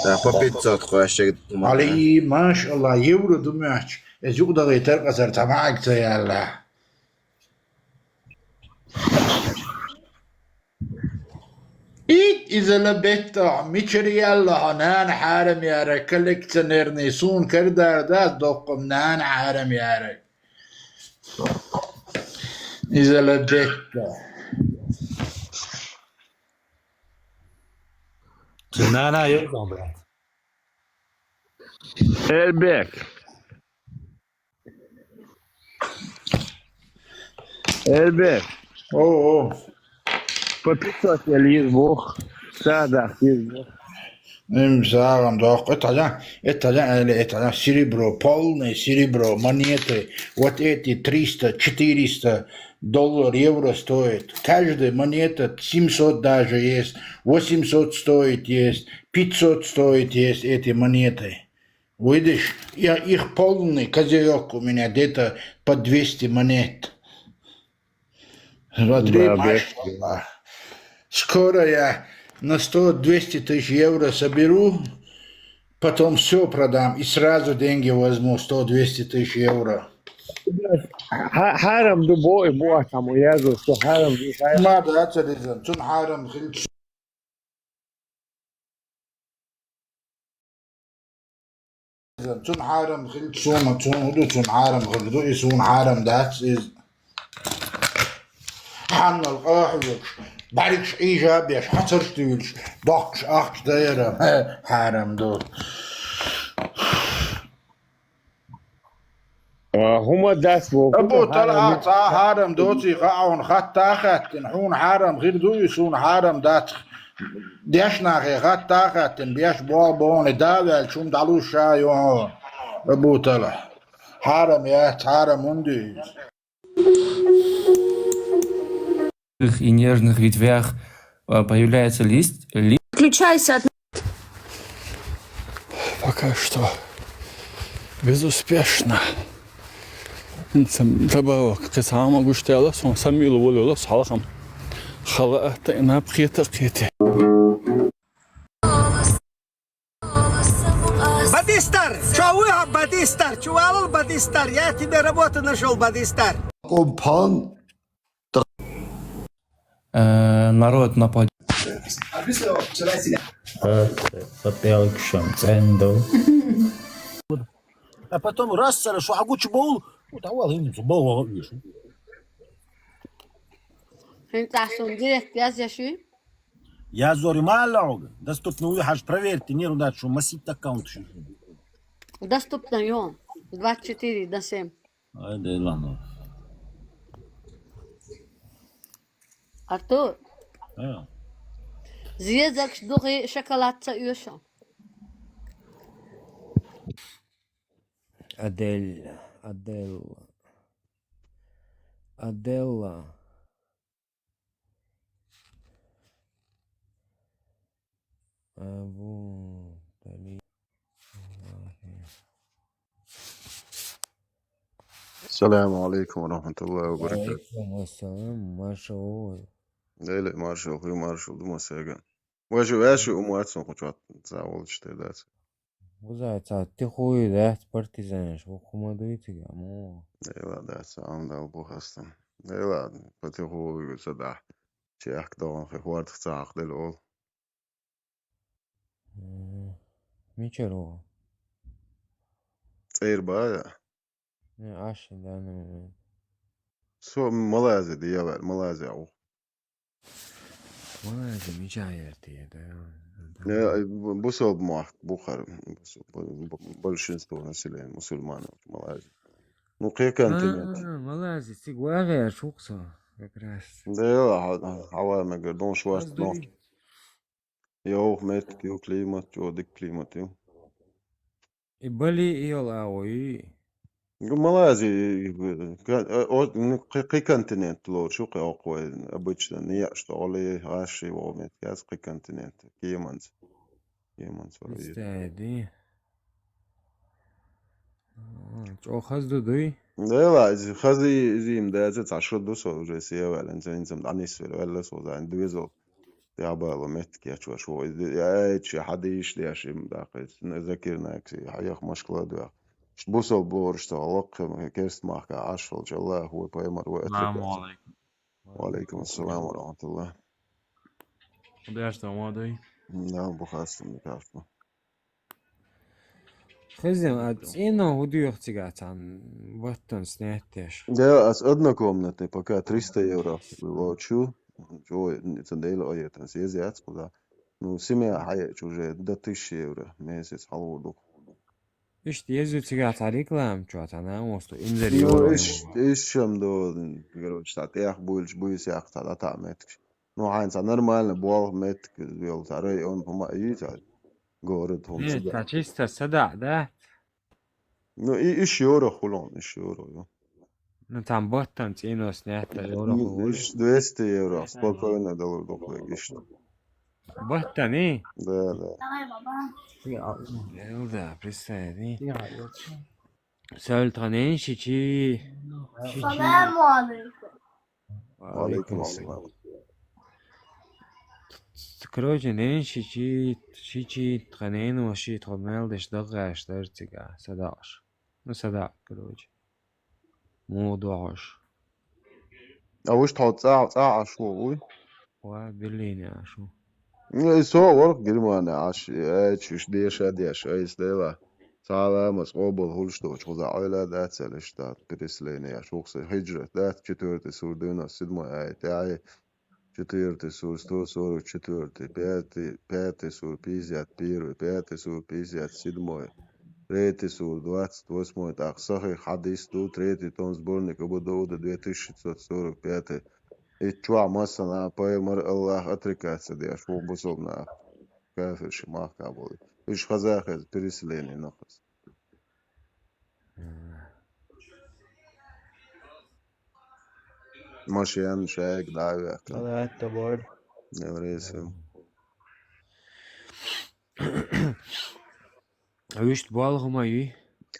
Да, по пятьсот квашек. Али, машалла, евро думаешь, э, юг да гайтар казар тамаг цаялла. Иза ла бетта, мичара яьлла хьо, нана хьарам яьраг, коллекционерный, суна кардар дац доккхам нана хьарам яьраг. Иза ла бетта. Нана йоӀ, брат. Эльбек. Эльбек. О, о. По пятьсот ел йиз бох. Садах йиз бох. Им сагам дох. Это да, это да, или это да, серебро, полное серебро, монеты. Вот эти триста, четыреста доллар, евро стоит. Каждая монета семьсот даже есть, восемьсот стоит есть, пятьсот стоит есть эти монеты. Видишь, я их полный козырек у меня где-то по двести монет. Смотри, да, машаллах. Скоро я на сто-двести тысяч евро соберу, потом все продам и сразу деньги возьму, сто-двести тысяч евро. Хьа-, хьарам ду бо, и бо там, я за что хьарам ду, хьарам. Ма да, царизан, цун хьарам хилч. Цун хьарам хилча, суна, цун хӀу ду, цун хьарам хилча ду, и суна хьарам дац из. Хьаннал къахьоьгуш, бӀаргаш Ӏийжа беш, хьацарш дуьйлуш, доккхуш ахча дайара, хьарам ду. А, хӀума дац боху, Абу ТӀалхьа, хьарам. Цхьа хьарам доций хаьа хьуна, хатта а хаьттина, хьуна хьарам хир дуй, суна хьарам дац. Дешнахе хатта а хаьттина, беш болх боху, да ваьлча хӀума дӀалуш ша ю хьуна. Абу ТӀалхьа. Хьарам яц, хьарам хӀунда ю иза? И нежных ветвях, а, появляется лист, ли- Включайся от Пока что безуспешно. Сам добавок, кхы цхьа а ма гуш тела, сон самийлу волула, со хьалхам. Хала атта, и наб кхета, кхете. Бадистар! Чё вы, а, Бадистар? Чё валал, Бадистар? Я тебе работу нашёл, Бадистар. Компан Э, народ нападёт. А потом раз цара шу хьагучу бовла, вот, а вал хӀинца бовла веш. ХӀинца ахь суна директ язъеш вуй? Язъяр ма аьлла хьога. Доступно вуй, хьажа, проверьте, нерву дац шу, масийтта аккаунт шу. Доступно ю, двадцать четыре на семь. Ай, Дела, ну. Артур. А. Зезагаш духи шоколад ца оьшу. Адель, Адель, Аделла. Абу Талиб. السلام عليكم ورحمة الله وبركاته. وعليكم السلام، маршалла. Дела маршалла, хӀу маршалла ду массаьрга. Ваьши, ваьши умац сон кху чот, ца волчу тӀе дац. Бузай ца тихуй дац партизанаш, ву хӀума дуй цига, мо. Дела дац, ам дал бу хастам. Дела, по тихуй ца дахь. Чехка догӀун хи хӀордах ца хьакхаделла олу. М, мичара ву? ЦӀера бая? Не, аш, в данный момент. Со Малайзи де ваьлла, Малайзи ву. Малайзи мича ярте, да? Не, бу-, бусалба мохк, бухар, бу-, бу-, большинство населения мусульманов Малайзи. Ну, кхе континент. А, Малайзи, цига вагӀер шух со, как раз. Да, хьа-, хьа-, хьава мегар, дон шварц нохк. Йовха меттиг ю, климат, чӀогӀа дика климат ю. И Бали, и йолу агӀо ю? Ну, Малайзи, ка-, о, ну, кхи, кхи континент лоцу, кхи окху вай обычно, не я, что Оли, Аши, вогӀу меттиг яц, кхи континент, кеманца. Кеманца вара. Представь, ди? А, чӀогӀа хаза ду дуй? Дела, иза хаза и-, иза-м даьза, цхьа шо ду со уже севаьлла, инца, инца дӀанисвелла, ваьлла со зайна, доьзал. Я бала меттиг я чош ву, иза, я, я, чу хьадийш деш, им даккхийца, Закир Найкси, хьаех Машкала дуьхьа. Бусалба лоруш ца лаккхи, керст махка Ӏаш волчу Аллахо, пайхамар ву, атрибац. Салам алейкум. Ва алейкум ассалам ва рахматуллах. Даш там воды. Да, бухастым, мне кажется. Хызим, а цӀено хӀу дуьйху цигахь цхьана баттан снеттеш? Да, ас однокомнатный, пока триста евро лочу. Чего, ца дейла оетан, съездец куда. Ну, семья хьаечу уже до тысячи евро месяц хьалур ду. Иштта езу цигахь цхьа реклама чохь цхьа намус ду, инзаре Ну, йолу. иш, иш шам до, короче, цхьа тӀех буьйлуш буьйса яккха цхьа дӀатаӀа меттигаш. Ну, хьайна цхьа нормально болх меттиг йолу цхьа район хӀума а йий цхьа город хӀума Нет, цигахь. Цхьа чисто садаӀа, да? Ну, и иш йора хулон, иш йора, ю. Ну, там баттан цӀено снетта, йора хулон. Иш двести евро, спокойно доллар дохлый, иш. Баттан, и? Да, да. Эл да, представь, и? Сёл тханен шичи. Салам алейкум. Алейкум ассалам. Короче, нен шичи, шичи, тханен ваши, тхо мел деш даггаш дар цига, садаш. Ну, сада, короче. Муха дохьуш. А уж тхьо цӀа, цӀа Ӏаш ву, вуй? Ва, Берлине Ӏаш ву. Ну, и со ворх Германия Ӏаш, э, чуш деша деш, айс дела. Цхьа ламаз къобал хулш доцу, хуза Ӏойла дац аьлла, иштта, переселение, шухса хиджрат дац, четвёртый сур, девяносто седьмой аят, ай, четвёртый сур, сто сорок четвёртый, пятый, пятый сур, пятьдесят первый, пятый сур, пятьдесят седьмой, третий сур, двадцать восьмой, так, сахих хьадис ду, третий том сборник Абу Дауда, две тысячи шестьсот сорок пятый. И чохь массана пайхамар Аллах отрекаться деш, ву бусалба нах, кафирши махка болу. Уьш хаза хеза переселение нахас. Машен шайга дӀа а вехкина. Салат тобор. Еврейсов. Вуьшта болу хӀума юй?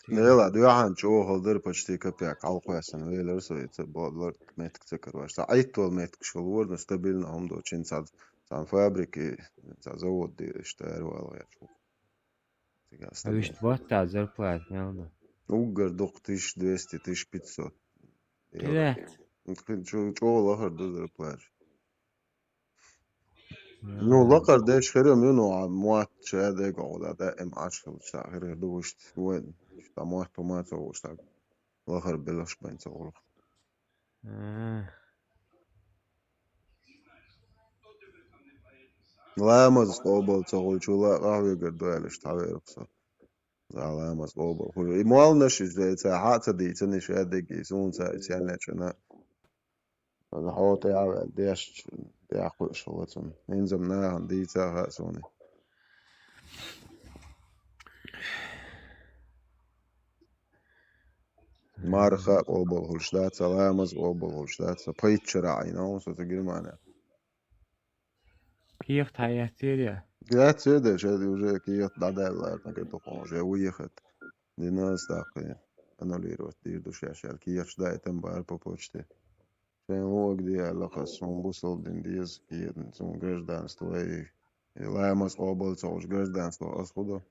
Нела, дуьхьан чӀогӀал дара, почти капек хьалкхоьссина велара со, и ца боллар меттиг ца карош. Цхьа Ӏиттол меттигаш хила вара, но стабильно хӀума доцу, чин цхьа, цхьа фабрики, цхьа завод дийраш, тӀера вала гӀерташ ву. Цигахь Вуьшта стабильно. батта зарплата мел ду? Уггар дукха тысяча двести, тысяча пятьсот. Хила? Чу-, чӀогӀа лахар ду зарплата. Ну, лакхара деш хир ю, ну, а мотт ша дега гӀо да, даим Ӏаш хилча, хир ду вуьшта, вайн, ша мотт хӀума ца вуш, так, лахара белхаш бен ца гӀулах. А. Ламаз къобал ца гӀулчу ла къахьвегар ду аьлла, иштта хьаверг со. За ламаз къобал хуьлу. И молланаш иза, ца хьа ца дийцина, ша деги, суна ца, ца яьллачана. Аса хьо тӀе а ваьлла, деш, тӀе а кхуьуш хилла цунна. ХӀинца-м нахана дийца а хаьа суна. Марха а къобал хуьлуш дац, ламаз а къобал хуьлуш дац. Пайччара Ӏийна, хьуна со ца Германия. Кехат хьаэцтера я? Грация деш, это уже кехат дӀадаьлла, наверное, как-то уже уехать. Динас таккхе аннулировать дийр ду шаьш аьлла, кехаташ даийтам бара по почте. Шайн луъаг де аьлла хас, суна бусалба дин деза кехат, суна гражданство и, и ламаз къобал ца гӀуш гражданство ас хӀу ду?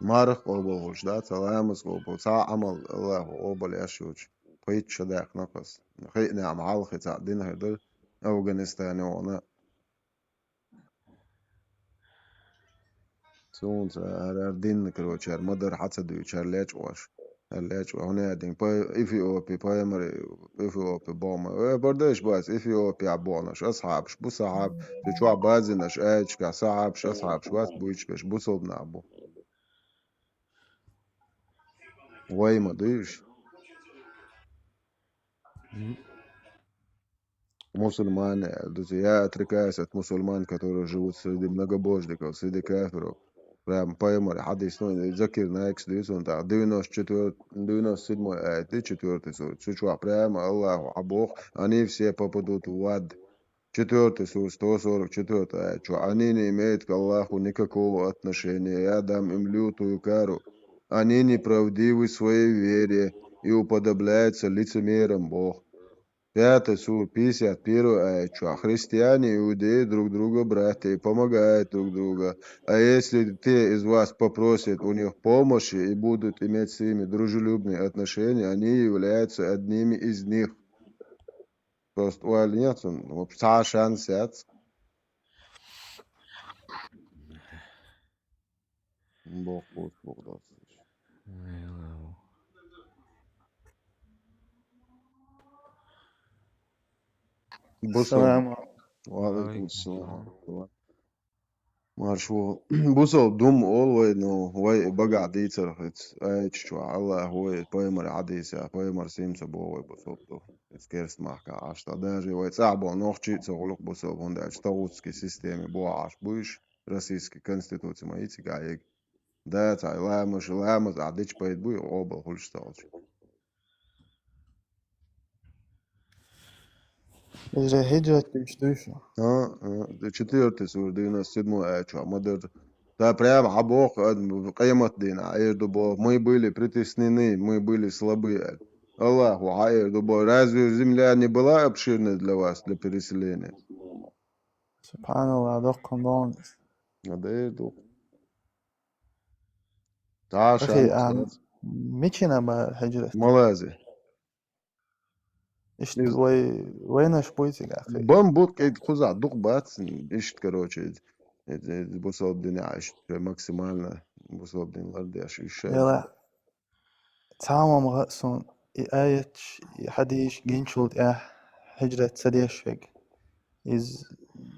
Марха къобал хуьлуш дац, ламаз къобал, цхьа Ӏамал Аллахо къобал еш йоцуш, пайчча даьккхина хас. Хиъна ма хьалхи цхьа дина хир дара, Афганистане вахана. Суна ца, хӀара, хӀара динна, короче, хӀара ма-дарра хьа ца дуьйцу, хӀара лечкъош. ХӀара лечкъо, хӀуна аьлла дин, пай-, Эфиопи, пайхамар Эфиопи боху ма. Э, бардайш бац, Эфиопия бохнаш, асхьабаш бу сахьаб, цу чохь базинаш, аьллачкахь сахьабаш, асхьабаш бац, буьйцуш берш, бусалба нах бу. Вай ма дуьйш? М. Мусульмане, я отрекаюсь от мусульман, которые живут среди многобожников, среди кафиров. Прям пайхамар хьадис, ну, Закир Найкс дуьйцу, он так, девяносто четвёртый, девяносто седьмой аят, четвёртый сура. Цу чохь прямо Аллаху хьабоху, они все попадут в ад. Четвёртый сура, сто сорок четвёртый аят чохь. Они не имеют к Аллаху никакого отношения. Я дам им лютую кару. Они неправдивы в своей вере и уподобляются лицемерам, боху. Пятая сура, пятьдесят первая аят чохь: «Христиане и иудеи друг друга братья и помогают друг друга. А если те из вас попросят у них помощи и будут иметь с ними дружелюбные отношения, они являются одними из них». Просто ойла яц, вообще цхьа шанс яц. Бог, Бог, Бог, Бог. Бусалба. Салам. Ва алейкум салам. Марш ву. Бусалба дум олу вай, ну, вай багахь дийцарх иза. Аят чохь Аллахо вай пайхамар хьадийса, пайхамар сиймца боху вай бусалба ду. Иза керста махкахь Ӏаш. Даже вай цӀахь болу нохчий а ца гӀуллакх бусалба, хӀунда аьлча тагӀутски системе бохьуш бу уьш, российский конституция ма ю цигахь ерг. Да, цхьа ламаз, ламаз ахь дича пайда буй, къобал хуьлуш ца хилча. Иза хьиджрат деш дуй шу? А, а, четвёртая сура, девяносто седьмой аят чохь ма-дарра. Та прямо хьан боху, а, къемат дийнахь, эр ду боху: «Мы были притеснены, мы были слабы», аьлла. Аллахо хьан эр ду боху: «Разве земля не была обширной для вас, для переселения?» Субханаллах, доккхун догӀун. А да эр ду. Та Ахи, шанс а, яц. Мичина ма хьиджрат? Малази. Иштта Из- вай, вайнаш буй цигахь, кхин. Бан бу кӀег кхузахь дукха бац, иштта, короче, иза, иза, иза бусалба динехь, иштта максимально бусалба дин лардеш, уьш шайн. Яла, цхьа а ма гӀа суна, и аяташ, и хьадисаш гинчул тӀаьхьа хьиджрат ца деш верг. Иза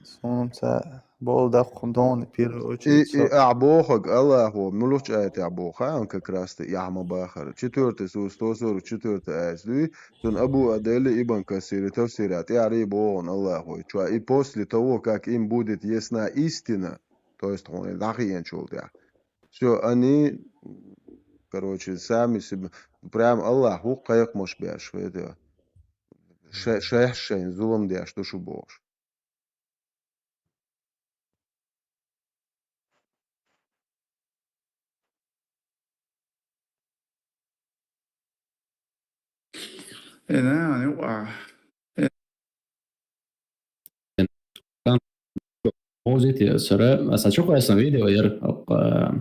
суна ца болу даккхун догӀун, первую И, очередь, и со. Ахь бохург Аллахо муьлхачу аятехь боху хаьа, как раз ты и ахь ма бахара. Четвёртая сура, сто сорок четвёртая аят дуй, цунна Абу Адели, Ибн Касири тафсира тӀаьхьарий бохун Аллахо чохь. И после того, как им будет ясна истина, то есть хьуна дӀахиъначул тӀаьхьа. Всё, они, короче, сами себе, прям Аллах ву кхайкхамаш беш, это, ше-, шайх шайн зулам деш ду шу бохуш. Э, на, ну, а. Позитив, сара, аса чу кхайсан видео яр, а,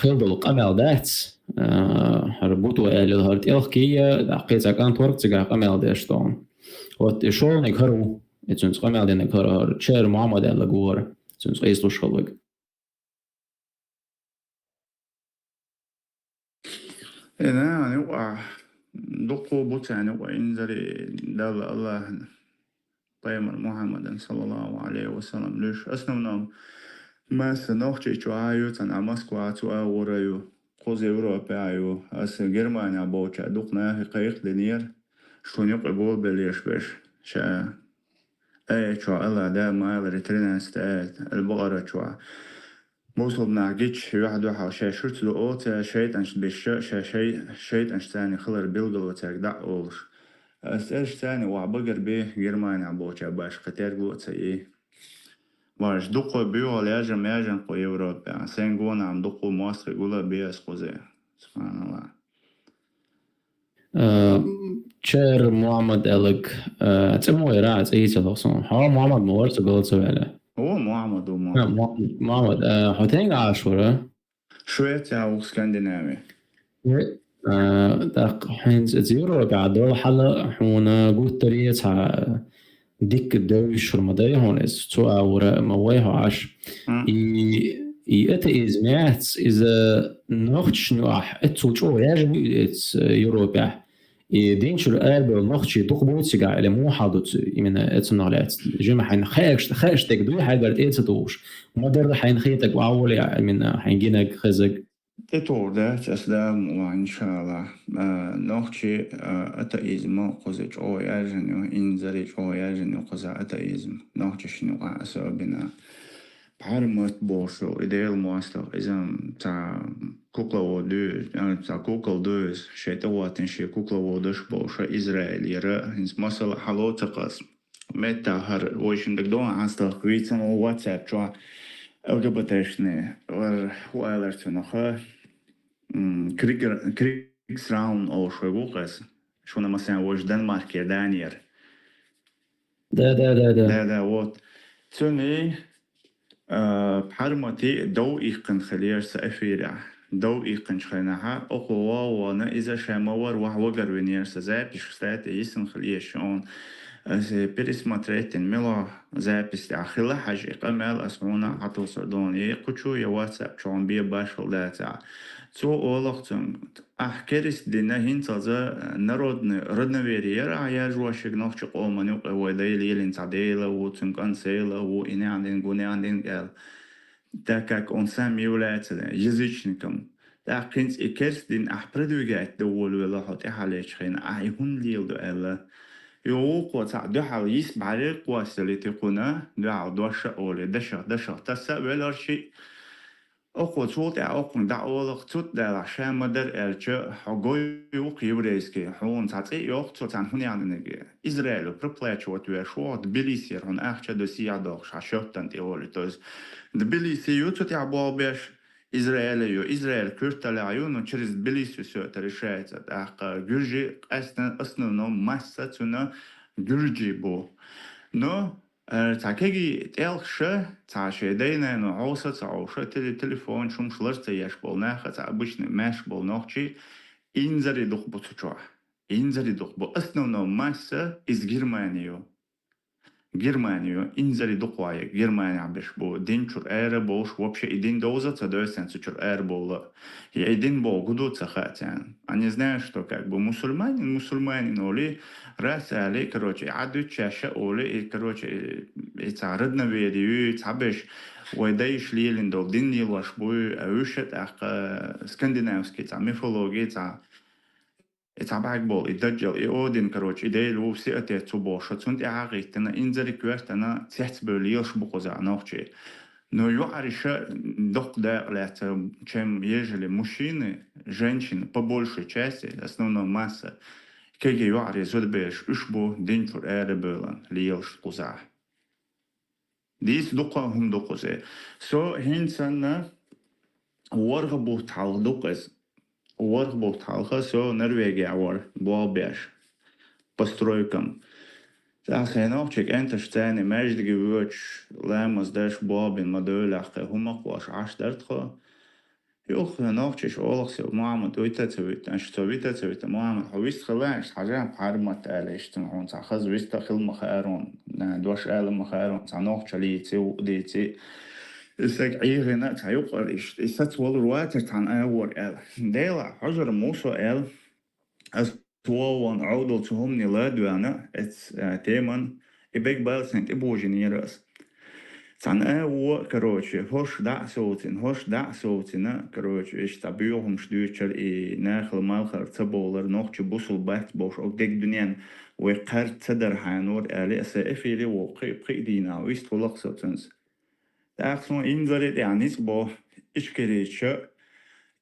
хила долу къамел дац, а, хӀара буту аьлла, хӀара тӀелхкийя, даккхий цхьа кӀант вара цигахь къамел деш тхуна. Вот и шолниг хӀара ву, и цуьнца къамел диниг хӀара, хӀара Чер Мухьаммад аьлла гора, цуьнца къийсалуш хиларг. Э, нана, юкъа, дуккхо бу царна юкъа инзаре Далла Аллахьан, пайхамар Мухьаммадан, саллаллаху алейхи ва саллам, луьйш. Основном масса нохчий чохь а ю, цхьана Москва цу агӀора ю, кхуза Европе а ю. Аса Германия болча дукха нахе кхайкхадинера, шуна юкъа болабеллеш берш, ша Аят чохь Аллах Дала ма аллара, тринадцатый аят, Аль-Бакъара чохь. Мусулманах гича, юьхь-дуьхьал шаьш шуьца ду оцу, шайтӀанаш беша, ша шай-, шайтӀанаш царна хилар билгало цаьрга дӀа а олуш. Ас цӀераш царна вахь багар бе, Германия болча баш кхин тергло а ца е. Баш дуккхо буьйгӀал яжам, яжам кху Европе. Сайн гонахь дуккхо мостагӀий гула бе ас кхузе. Субханаллах. Э, Чер Мухьаммад аьлларг, э, цӀе мо яра, цӀе йийцалахь суна. Хьо Мухьаммад ма вара, со гал ца ваьлла. О, Мухьаммад, о, Э, Мухьаммад. Мухьаммад, Мухьаммад, э, хьо тенга Ӏаш вара? Швеция, а, Скандинавия. Э, тӀаккха хьайна цӀе Европа а долу хьала хьуна гуттар а цхьа дикка девзаш хӀума дай хьуна иза, цу агӀора ма вай хьо Ӏаш. М. И, и атеизм яц, иза нохчашна юкъахь, эццул чӀогӀа яьржина ю иза Европехь. И динчуьра арабевлла нохчий дукха буй цигахь, или муха хьал ду цу, именно эцунах лаьцна? Жима хьайна хаьаш, хаьаш дерг дуй хьайгара тӀе а ца тухуш? Ма-дарра хьайна хетарг ван воле, именно хьайна гинарг, хезарг? ТӀетухур дац ас, Дала мукъ лахь, иншаллах. А, нохчий, а, атеизм кхуза чӀогӀа яьржина ю, инзаре чӀогӀа яьржина ю кхуза атеизм. Нохчашна юкъахь особенно. Пхьармат бохуш йолу и Делан мостагӀа, иза цхьа кукловод ю, а, цхьа кукла ду иза, шайн тӀехӀоттина шен кукловодаш болуш, Израилера, хӀинца масала хьало ца кхас. Метта хӀара вайшинна дагадогӀу хьан стаг вийцина ву WhatsApp чохь ЛГБТ-шна, вара хӀу алар цунах, м, Кригер-, Кригсраун олуш вай ву кхас. Шуна масен вожа Данмаркера, Данера. Да, да, да, да. Да, да, вот. Цуни, а, Пхьармати дов иккхина хилира са эфирехь. Дов иккхинчу хенахьа, оха вована иза ша ма вара ваха вагар винера, сан запись, кстати, йисина хила еза шуна. Аса пересмотреть дина, мила запись тӀехь хила хьажа и къамел, аса хьуна хьатосур ду, я кху чу, я WhatsApp чу хьуна бе башхала дацахь. Цо олу-кх цуьнга: «Ахь керста дина, хӀинцалза народный родноверие яра ахь яржош, шега нохча къоман юкъа вай дай лелина цхьа Дела ву, цуьнан кӀант Села ву, и нехан динга ву, нехан динга», аьлла. Так как он сам является язычником. ТӀаккха хӀинца и керста дин ахь продвигать дан волавелла хьо тӀаьхьа лечу хенахь, ахь и хӀунда леладо аьлла. Йо, вукхо цхьаъ дуьхьал йиса бӀаьргех кхоссалийти кхунна, дуьхьал дош а олий, дашах, дашах тасса а велар шиъ. Оха цул тӀаьхьа оха дӀаолу-кх, цу тӀа далахь ша ма дара аьлча, хьо гой ву-кх еврейский, хьуна цхьа цӀе а йоккху цо царна хӀун яхьаниг. Израилю проплачивать веш ву, Тбилисера хьуна ахча а до сехьа дохуш, хьан шоьттан тӀе олий. То есть Тбилиси ю цу тӀехь болх беш, Израиль а ю, Израиль коьрталлехь ю, но через Тбилиси всё это решается. ТӀаккха гуьржи къаьсттина основном масса цуьнан гуьржи бу. Но, э, цхьа кегий тӀелхаша, цхьа шайн дай-нана хьовса ца хьовша, теле-, телефон, шумаш лар ца еш болу нах а, цхьа обычный маьрша болу нохчий, инзаре дукха бу цу чохь. Инзаре дукха бу. Основном масса иза Германи ю. Германи ю, инзаре дукха вай, Германехь берш бу, дин чуьра ара болуш, вообще и дин довза а ца девза царна цу чуьра ара бовла. Я и дин боху гу ду ца хаьа царна. Они знают, что как бы мусульманин, мусульманин олий, раз али, короче, и Ӏад дуьту шаьш а олий, и, короче, и, и цхьа родноверие ю, и цхьа берш вай дайша лелийна долу дин лелош бу, а уьш а тӀаккха скандинавский цхьа мифология, цхьа И цхьа бӀаьрг болу, и Даджал, и Один, короче, и Дела ву, все отец ву бохуш, цунна тӀаьхьа а гӀиттина, инзаре коьртана, цецбевлла лелаш бу кхузахь нохчий. Но юьхьариша доккха дакъа лаьцна, чем ежели мужчины, женщины, по большей части, основном масса, кегий юьхьарий зудабераш уьш бу, дин чуьра ара бевлла лелаш кхузахь. Дийца дукха хӀума ду кхузахь. Со хӀинца санна ворхӀ бутт хьалха ду-кх иза. ВорхӀ бутт хьалха со Норвегехь вара, болх беш, по стройкам. ТӀаккха хӀинца нохчийн кӀенташ царна маьждиге воьдуш, ламаз деш, болх бина ма девлла, кхин хӀума а кхоьллуш Ӏаш дара тхо. Юха нохчаша олу-кх: «Мухьаммад, вита ца вита, аша цо вита ца вита, Мухьаммад, хьо вист хила, аша хьажа Пхьармат», аьлла, иштта хьуна цхьа хаза вист а хила ма хаьара хьуна, дош ала ма хаьара хьуна, цхьа нохчаллица, вукхудица. И стаг Ӏехийна а цхьа юкъара иштта, и саца валур вацара цхьана агӀор аьлла. Делахь, хьожур муса аьлла, ас вон Ӏовдал цу хӀумане ладоьгӀна, эц, а, теман, и бегбаьлла сайн тӀебожийнера ас. Цхьана а вон, короче, хӀорш дӀа а совцина, хӀорш дӀа а совцина, короче, иштта цхьа боьха хӀумаш дуьйцура, и нахала малхара ца бовлар, нохчий бусул бац бохуш, оха дерг дуьненна вай кхарца ца дара хьанора аьлла, аса эфире воккхий, пхи а дийнахь вист хуьлу-кх со цуьнца. ТӀаккха суна инзаре тӀехь ницкъ бо ичкерийча,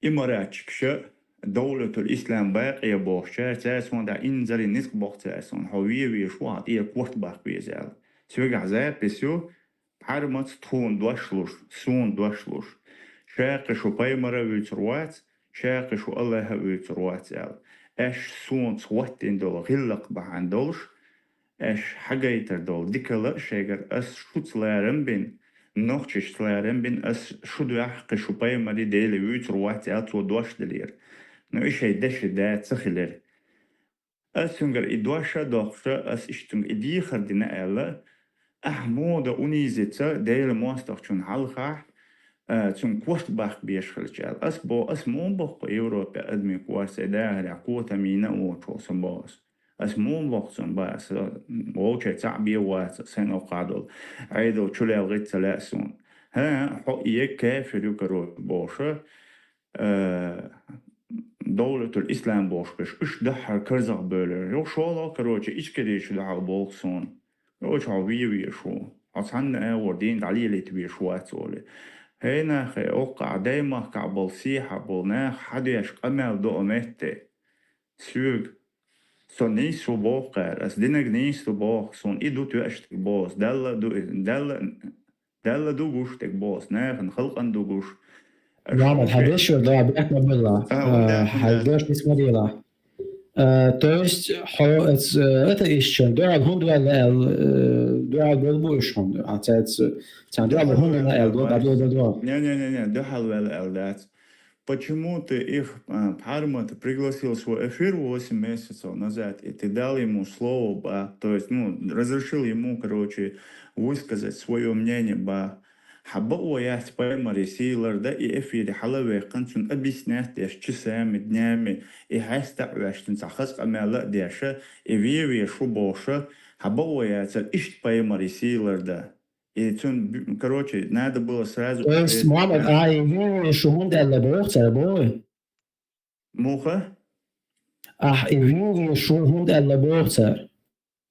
имаратчикаша, Довлатул Ислам Бакъия бохучара, цара суна тӀехь инзаре ницкъ бо-кх цара суна, хьо вен везаш ву, хьан тӀера корта баккха веза аьлла. Соьгахь запись ю, Пхьарматс тхуна дош луш, суна дош луш. Ша кхин шу пайхамар а вуьйцур вац, ша кхин шу АллахӀ а вуьйцур вац аьлла. Аьш суна цхьа хӀоттийна долу гӀиллакх бахьана долуш, аьш хьагайтар долу дикалла а шайгара ас шуца ларам бина, нохчашца ларам бина, ас шу дуьхьа кхин шу пайхамарий Делий вуьйцур вац аьлла цо дош делира. Но и шайн деши да ца хилира. Ас цуьнгара и дош а доккхуша, ас иштта цуьнга и дехар дина аьлла, ахь муха дан унизиться Делан мостагӀчунна хьалхахь, а, цуьнан корта баккха безаш хилча аьлла. Ас бо-, ас муха боху Европе адамийн корта, сайн дахарехь котам йина а воцуш волу сан боху ас. Ас муха боху цунна бан, аса вовчай цхьаъ бен вац, сайн оккхахь долу Ӏедал чулел гӀиц ца лаьа суна. ХӀан, хьо и ерг кафир ю, короче, бохуша, э, Довлатул Ислам бохуш берш, уьш дуьххьара карзахбевлира. Юха шолгӀа, короче, ичкерийчу дуьхьал боху суна. Короче, хьо вен везаш ву. Хьо цхьанна а агӀор дийна дӀалелийта везаш вац олий. ХӀей нах, хӀей, оккхахь даймахкахь болу, сехьа болу нах хьан деш къамел до а метте. Соьга. Со нийса ву боху кхара. Ас динарг нийса ду боху. Суна и ду тоьаш дерг боху. Далла а ду иза. Далла, Далла ду гуш дерг боху. Нахана, халкъана ду гуш. Мухьаммад, хьан дешар да, бехк ма билла. А, хьан дешар ма дела. Э, то есть, хьо, эц-, э, атеистчун дуьхьал хӀунда ваьлла аьлла, э, дуьхьал болу бу уьш хьуна? А, цаьц-, царна дуьхьал хӀунда ваьлла аьлла, бу, бац. Бац, бац, бац. Не, не, не, не, дуьхьал ваьлла аьлла дац. Почему ты их, а, пхьармата пригласил в свой эфир восемь месяцев назад, и ты дал ему слово, ба, то есть, ну, разрешил ему, короче, высказать своё мнение, ба? Хьан бакъо яц пайхамаре сий ларда и эфире хьала а ваьккхина, цунна объяснять деш, часами, днями, и хьаста а ваьш, цунна цхьа хаза къамел а деш, и ве-ве шу бохуш, хьан бакъо яцара иштта пайхамаре сий ларда. И цунна, б-, короче, надо было сразу То есть, Мухьаммад, а и ве-ве шу хӀунда аьлла боху цара, боху? Муха? Ахь и ве-ве шу хӀунда аьлла боху цара?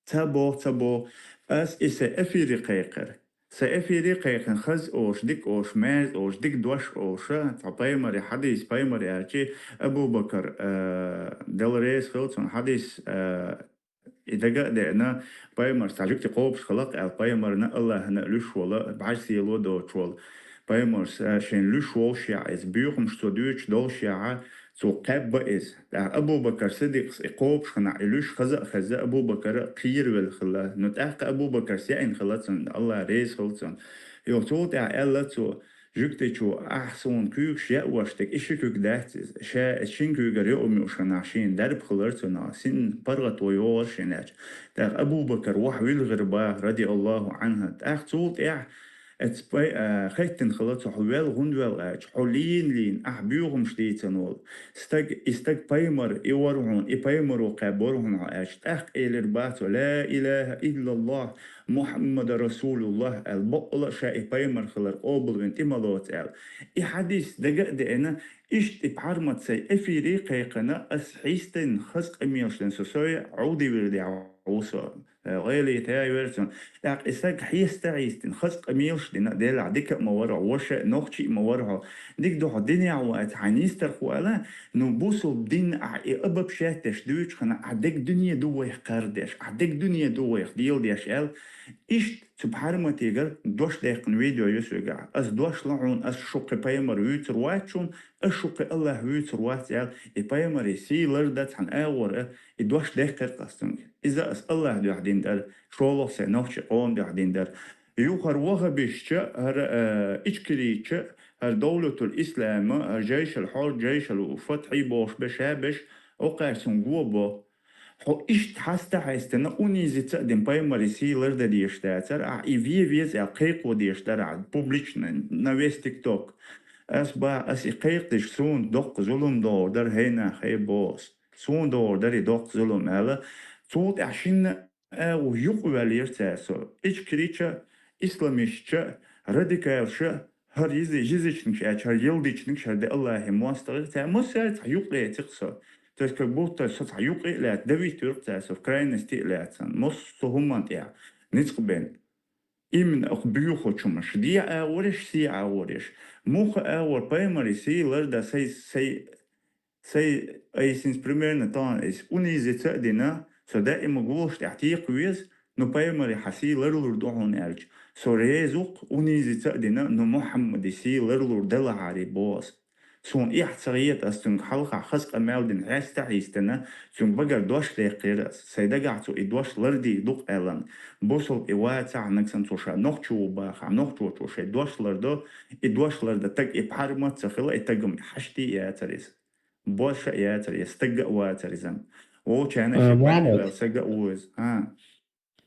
Ца боху, ца боху. Ас и сан эфире кхайкхира. Сан эфире кхайкхина хаза олуш, дика олуш, мерза олуш, дика дош олуш, цхьа пайхамаре хьадис, пайхамаре аьлчи, Абу-Бакар, э, Дала реза хила цунна, хьадис, э, и дага а деана, пайхамарс цхьа жуьгти кхобуш хилакх аьлла, пайхамарна, Аллахьна луьш волу, бӀаьрг сийло доцуш волу. Пайхамарс, э, шен луьш волушехь, иза буьйхамаш цо дуьйцуш долушехь, цо кхаьбба иза. ТӀаккха Абу-Бакар Сиддикъас и кхобуш хинахь, и луьш хаза а хезна, Абу-Бакар кхеравелла хилла. Ну, тӀаккха Абу-Бакарс яийна хилла цунна, Аллах реза хила цунна. Йо, цул тӀаьхьа аьлла цо, жуьгтичо: «Ахь суна куьйгаш яа вош дерг, и ши куьг дац иза. Ша иза шина куьйгара яа муьйш хинахь, шена дарба хилар цунах, син паргӀато йогӀур шена аьлча». ТӀаккха Абу-Бакар ваха вилхира баха, радиаллаху Ӏанху. ТӀаккха цул тӀаьхьа Эцпай, а, хеттина хила цо: «Хьо вел, хӀунда вел?» аьлча, «Хьо лийна-лийна, ахь буьйхамаш дийцина волу стаг, и стаг пайхамар, и вара хьуна, и пайхамаро кхаьббора хьуна хьо», аьлча, тӀаккха элира баха цо: «Ла илаха иллаллах, Мухьаммад расулуллах», аьлла, баккъала а ша и пайхамар хилар къобалвина тӀе ма лоцу аьлла. И хьадис дага а деана, иштта и пхьармат сайн эфире кхайкхина, ас хьийстина хаза къамелаш дина со, со Ӏовдийвирдехь ву со. Э, гӀелийта яйвера цунна. ТӀаккха и стаг хьеста а хьийстина, хаза къамелаш дина, делахь дика а ма вара хьо, ваша а, нохчи а ма вара хьо. Дика ду хьо динехь вац, хьайн йистарх ву аьлла, ну, бусулба дин ахь и обобщать деш дуьйцу хана, ахь дерг дуьне ду вайх кхардеш, ахь дерг дуьне ду вайх деладеш аьлла. Иштта цу пхьарматигара дош даьккхина видео ю соьгахь. Ас дош ло хьуна, ас шу кхин пайхамар вуьйцур вац шуна, ас шу кхин Аллах вуьйцур вац аьлла, и пайхамаре сий ларда цхьана агӀор а, и дош даьккхира ас цуьнга. Иза ас Аллах дуьхьа дина дара, шолгӀа сайн нохчи къоман дуьхьа дина дара. Юха хӀара вахабистча, хӀара, э, ичкерийча, хӀара Довлатул Ислама, хӀара Жайшал Хьор, Жайшал Фатхьи бохуш беша беш, окхаьрца цунга го бо. Хьо иштта хьаста а хьаьстина, унизить а дина, пайхамаре сий ларда дезаш дацара, ахь и ве веза аьлла кхайкхо дезаш дара ахь публично, на весь TikTok. Ас баха, ас и кхайкхадеш суна доккха зулам догӀур дара, хӀай нах, хӀай босс. Суна догӀур дара и доккха зулам аьлла. Цул тӀаьхьа шинна а ву юкъаваьллера цара со. Ичкерийча, исламистча, радикалша, хӀара язы-, язычникаш аьлча, хӀара ялдичникаш, хӀара де Аллахье мостагӀий, цара массара цхьа юкъа лецира со. То есть, как будто со цхьа юкъе а лаьцна, давить вира цара со, в крайности а лаьцна. Массо хӀуманна тӀехь ницкъ бен. Именно оха буьйхучу хӀуманаш. Де агӀораш, се агӀораш. Муха агӀор, пайхамаре сий ларда, сай, сай, сай, айсинс примерно тахана айс унизить а дина, со даима гулаш тӀехь текха веза, ну, пайхамаре хьан сий ларлур ду хьуна аьлча. Со реза ву-кх, унизить а дина, ну, Мухьаммаде сий ларлур далахьаре боху ас. Суна эхь ца хета, ас цуьнга хьалха хаза къамел дина, хьеста а хьийстина, цуьнга багара дош даьккхира ас. Сайн дагахь цо и дош лардийр ду-кх аьлла. Бусулба и вацахь, нагахь санна цо ша нохчо ву бахахь, нохчочо шайн дош лардо, и дош лардан таг и пхьармат а ца хила, и тагам хьашт а яцара иза. Бос а яцара иза, стаг а вацара иза. Вовчарна Э, шен Мухьаммад. Баьхвел стаг а ву иза. А.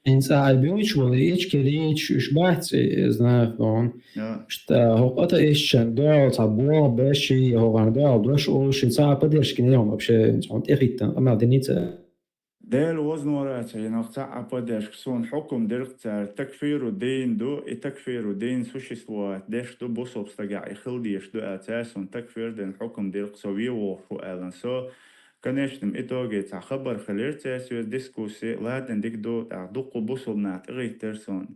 ХӀинца ахь буьйцуш волу ичкерийча уьш бац, э, знаю, он. Да. Ишта хӀокху атеистчун дуьхьал цхьа боху беш, я хӀокхарна дуьхьал дош олуш, цхьа а поддержка йина вообще, хьуна тӀехӀиттина къамел динийца. Дела воза нора ца йинарх цхьа а поддержка, суна хьукум дира-кх цара, такфиру дин ду, и такфиру дин существовать деш ду, бусулба стагехь и хила дезаш ду аьлла, цара суна такфир дина хьукум дира-кх, со вен вохуш ву аьлла. Со В конечном итоге цхьа хабар хилира церан соьца дискуссия, ладно, дика ду, тӀаккха дуккха бусулба нах тӀегӀиттира суна.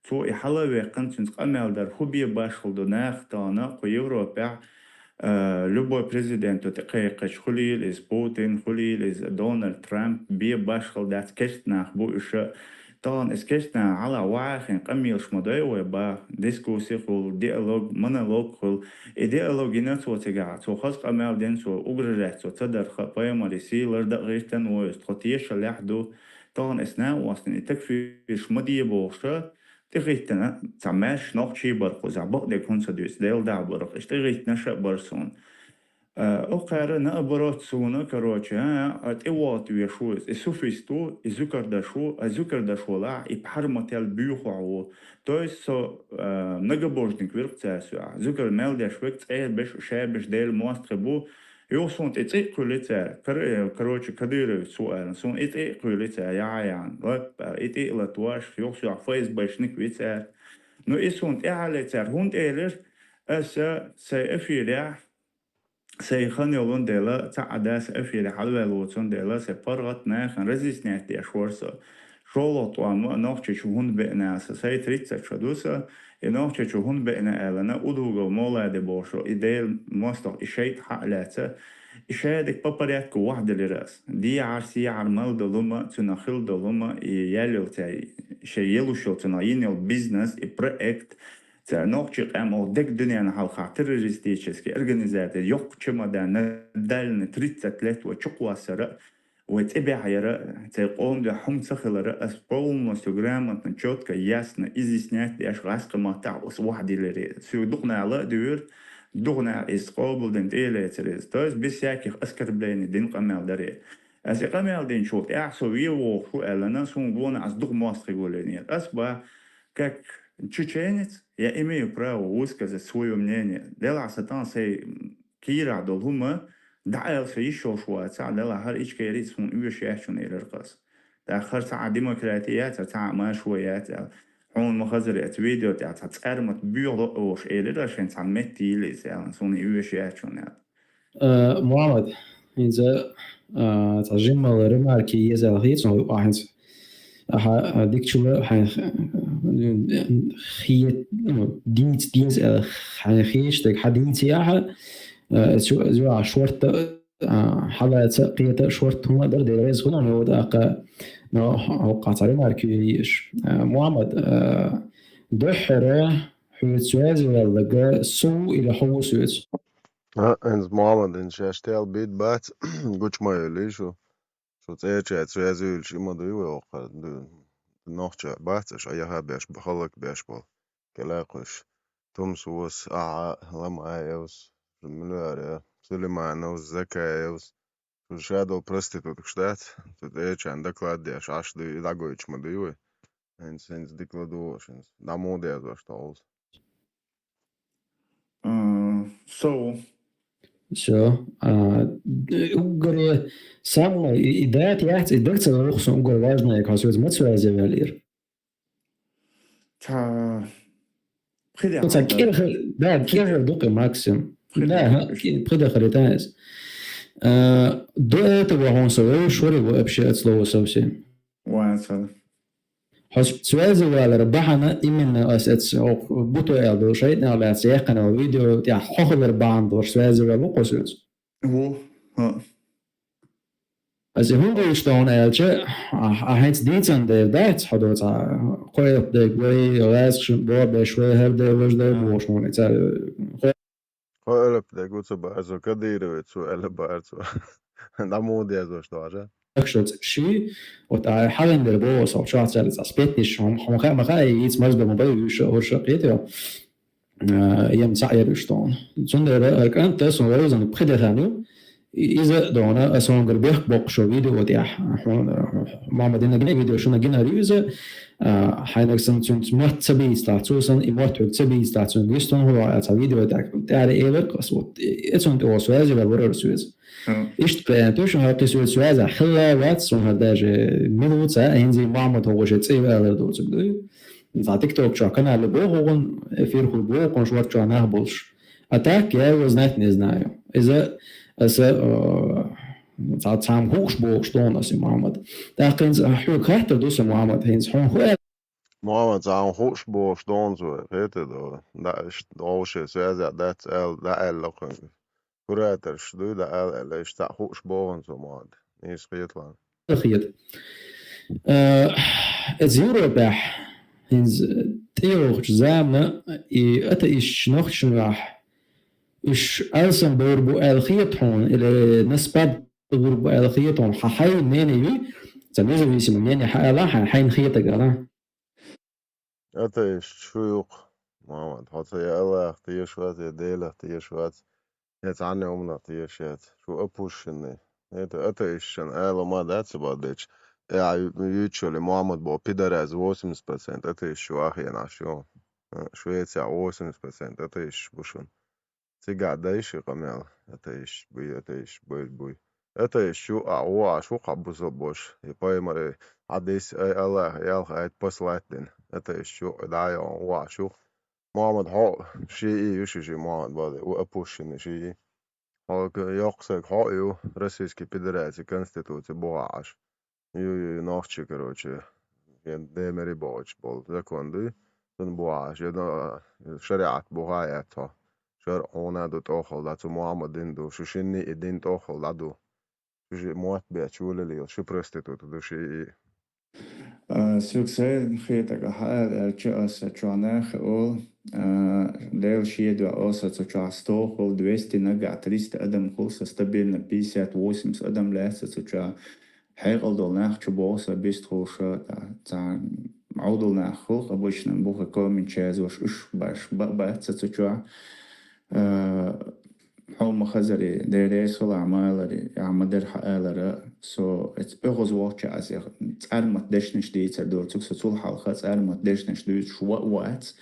Цо и хьала а ваьккхина, цуьнца къамел дар, хӀун бен башхалла ду наха тахана кху Европехь, а, любой президенто тӀекхайкхича, хуьлийла иза Путин, хуьлийла иза Дональд Трамп, бен башхалла дац, керста нах бу уьш, Тахана эс кешна хьала вахин къамелаш ма дой вай ба, дискуссия хул, диалог, монолог хул. И диалог йина цо цигахь, цо хаза къамел дина, цо угрожать цо ца дарха, пайхамаре сийлар дакъа гӀиртан вой, тхо тешалехь ду. Тахана эс на остин, и такфирш ма де бохуша, тӀехиттина, ца маьш нохчий бар кхуза, бакъдерг хӀунца дуьйцу, Дела дахь барах, иштта тӀехиттина ша бар суна. Э, охкхара наоборот суна, короче, а, а, тӀе вогӀу веш ву иза. И суфист ву, и зуькардаш ву, а зуькардаш валахь, и пхьармател буьйхуш ву. То есть со, э, многобожник вирх цаьрсуьгахь. Зукар мел деш век, цӀе беш, ша беш Дела мостагӀий бу. Юха суна тӀе цӀе кхуьли цара. Кор-, э, короче, Кадыровец ву аьлла. Суна и цӀе кхуьли цара, яхьа яхьа. Лап, э, и тӀе а латош, юха суьгахь ФСБшник ви цара. Ну, и суна тӀе хьале цара. ХӀунда элира, аса сайн эфирехь, сайн хан йолун дела, цхьа а дас эфире хьалаваьлла воцун дела, сайн паргӀат нахана разъяснять деш вара со. ШолгӀа тӀом а Нохчийчу хӀунда беана аса, сайн тридцать шо ду сан, и Нохчийчу хӀунда беана аьллана, Удугов Моладе бохуш, и Дела мостагӀа, и шайтӀа хьа а лаьца, и шадерг по порядку вахьделира ас. Дехьара, сехьара мел долу ма, цуьнан хила долу ма, и яьлла йолу цаьрга, шайн елуш йолу цуьнан йина йолу бизнес, и проект, цара нохчийн къаьмнах дерг дуьненна хьалха террористический организация, йоккха чемодан, на дальний тридцать лет вай чукхоссара, вай цӀе бехьа яра, церан къоман дуьхьа хӀума ца хилара, ас полностью грамотно, чётко, ясно изъяснять деш, гӀаскхи маттахь ас вахьдиллира. Соьга дукха наха ла а дуьйра, дукха наха иза къобалдина тӀе а лецира иза. То есть без всяких оскорблений дина къамел дара. Ас и къамел динчул тӀаьхьа со вен вогӀуш ву аьллана, суна гонах ас дукха мостагӀий гулйинера. Ас бан, как чеченец, я имею право высказать своё мнение. Делахь сан тӀе сайн кийрахь долу хӀума дӀааьлла сан йиш йолуш вацахь, делахь хӀара Ичкери суна оьшуш яц шуна элира ас. ТӀаккха хӀара цхьа а демократи яц, цхьа а маршо яц аьлла. Хьуна ма хазар эца видео тӀехь цхьа цӀармат боьха ло а волуш элира, шайн цхьа метта йийла иза аьлла, суна и оьшуш яц шуна аьлла. Э, Мухьаммад, хӀинца, э, цхьа жимма ремарки еза аьлла хета суна юкъахь хӀинца. Ахьа, э, дикачула хьайн, э, хет-, ну, дийца деза аьлла хьайн хеташ дерг хьан дийца яхьа, э, цу-, цу-, а, шорта, а, хьалаца кхета шорта хӀума а дара, дера веза хӀума а ву тӀаккха, но хӀокху цхьа ремарки еза. Э, Мухьаммад, э, дуьххьара хьоьца ваьза ваьлларг со ву или хьо ву соьца? А, хӀинца Мухьаммад, хӀинца шаьш тел бийд бац, гучу ма йойла шу. Шу цӀечаьрца ваьза вуьйлуш и ма дуй вай воккхара, ду-, нохча бац аша, а яха беш ба-, халлак беш болу, кӀелхьа кхуьш. Тумс вос, Ахьа, Ламаевс, Муьллера, Сулеймановс, Закаевс. Шу ша долу проституткаш дац, шу цӀечарна доклад деш, Ӏаш дуй, и дӀагойтуш ма дуй вай. ХӀинца, хӀинца дика ладугӀуш, хӀинца. ДӀа муха дезош тохалц? А, со. Всё. А, д-, уггаре самое, и, и дата яц, и даг ца лоху сан уггар важное, хьо соьца ма ца ваьза ваьллера. Ца, пхи Ну, ца дехьа кӀира хи-, да, кӀира хир ду кхин максимум. Пхи Да, дехьа ха, кӀи-, пхи дехьа хир ду иза. А, до этого хьуна со вевзаш вара вообще от слова совсем. Ван ца. Хьо соьца ваьза валар бахьана именно ас эца хӀокху буто аьлла долу шайтӀанах лаьцна яьккхина видео тӀехь хьо хилар бахьана долуш соьца ваьза ваьлла ву кхо соьца. Ву, хӀаъ. Аса хӀунда вуьйш ду хьуна аьлча, а, а хӀинца дийцан дер дац, хьо доцахь, кхоьллина дерг вай, гӀазкхашна боху беш вай, хӀара дер, важа дер бохуш хьуна, и цара, кхо Кхо элп дерг ву ца баьрзо, Кадыровец ву аьлла баьрзо. ДӀа муха дезош ду хьажа? Ахшо ц-, ши, вот, а, хьалин дер боху со, чохь цаьрца спетниш, хьо, хьо ма хаьа, ма хаьа, йийца марзбан ма бай, уьш, уьш, кхетий? А, ем цхьаъ яр уьш тхуна. Цундела ара кӀант, ас хьуна вевзан пхи де хан ю. И-, иза дона, ас хьуна гар бехк боккхуш видео тӀехь. Хьуна, Мухьаммад, дина гина видео, шуна гина ю иза. А, хьайнаг сан цуьнца мотт ца бийцалахь, цо сан и мотт хьоьга ца бийцалахь, цуьнга вистун хӀула аьлла цхьа видео тӀехь. ТӀаьхьа элира ас, вот, э, цунна тӀе оха связи вара, вара соьца. Мгм. Иштта кхиэн туьйш, хьан кхин соьца связь хилла вац, сон хӀара даже минута, а, хӀинца Мухьаммад хӀокхо шен цӀе ваьлар доцург дуй. Цхьа TikTok чохь канале боху гӀун, эфир хуй боху гӀун, шорт чохь нах болуш. А так я его знать не знаю. Иза, аса, э, цхьа, цхьа хӀума хууш бохуш дона аса Мухьаммад. ТӀаккха хӀинца хьоьга хаттар ду сан, Мухьаммад, хӀинца хьуна хӀу аьлла? Мухьаммад, цхьа хӀума хууш бохуш дона цо, кхетий ду? Да, иштта догӀуш связь дац аьлла, да аьлла кхуьнга. Кураторш дуй, да аьлла, аьлла, иштта цхьа хууш боху цо, Мухьаммад. Нийса хеталан. Хета. Э, эцу Европехь хӀинца тӀейогӀучу замана и атеисташ нохчашна юкъахь уьш алсам бовр бу аьлла хета хьуна, или насбат гӀур бу аьлла хета хьуна, хьан хьайн мнение юй, цхьа независимый мнение хьан ала, хьан хьайна хетаг ала? Атеист шу юкъа, Мухьаммад, хьо ца я Аллах тешаш вац, я Делах тешаш вац, я цхьанна хӀуманах тешаш яц. Шу опущенный. Это атеисташна ала ма дац, бадечу. Я юьйцуш йолу Мухьаммад боху пидорас восемьдесят процент атеист шу ахьенаш ю. Швецехь восемьдесят процент атеисташ бу шуна. Цигахь дай ши къамел, атеисташ буй, атеисташ буй, буй. Атеисташ ю, а, вогӀаш ву кху бусалба бохуш, и пайхамаре хьадис, ай Аллах, ялх айт послать дина. Атеисташ ю, дӀа а йогӀун вогӀаш ву. Мухьаммад хьо, шиъ ю ши, ши Мухьаммад баде, ву опущенный шиъ. Хьо к-, йоккха стаг хьо а ю, Российский Федерацин Конституци бухахь Ӏаш. Ю, ю, ю, нохчий, короче, я Демири бохучу болу закон дуй, цунна бухахь Ӏаш, я но-, шариӀат бухахь а яц хьо. ШарӀ хьуна а ду тӀохал дӀа, цу Мухьаммадин ду, шу шинна и дин тӀохал дӀа ду. Шу ши мотт бечу лелийла, шу проститутка ду ши и. А, соьга сайн хетарг хьаала аьлча, аса чохь нахе олу, а, Дела шен дуьхьа олу, аса цу чохь сто хуьлу, двести, нагахь триста адам хуьлу, аса стабильно пятьдесят, восемьдесят адам лаьцна цу чохь. Хьекъал долу нах чу боху сан бистхуша, цхьа Ӏовдал нах хуьлу, обычно бухе коммент чаьрзош, уьш баш ба-, бац ца цу чохь. Э, хьо ма хазаре, деррес хила ма аларе, я ма дерха алара, со эц-, оьгӀаз волча аса цӀармат дешнаш дийцар доцург, со цул хьалха цӀармат дешнаш дуьйцуш ва-, вац.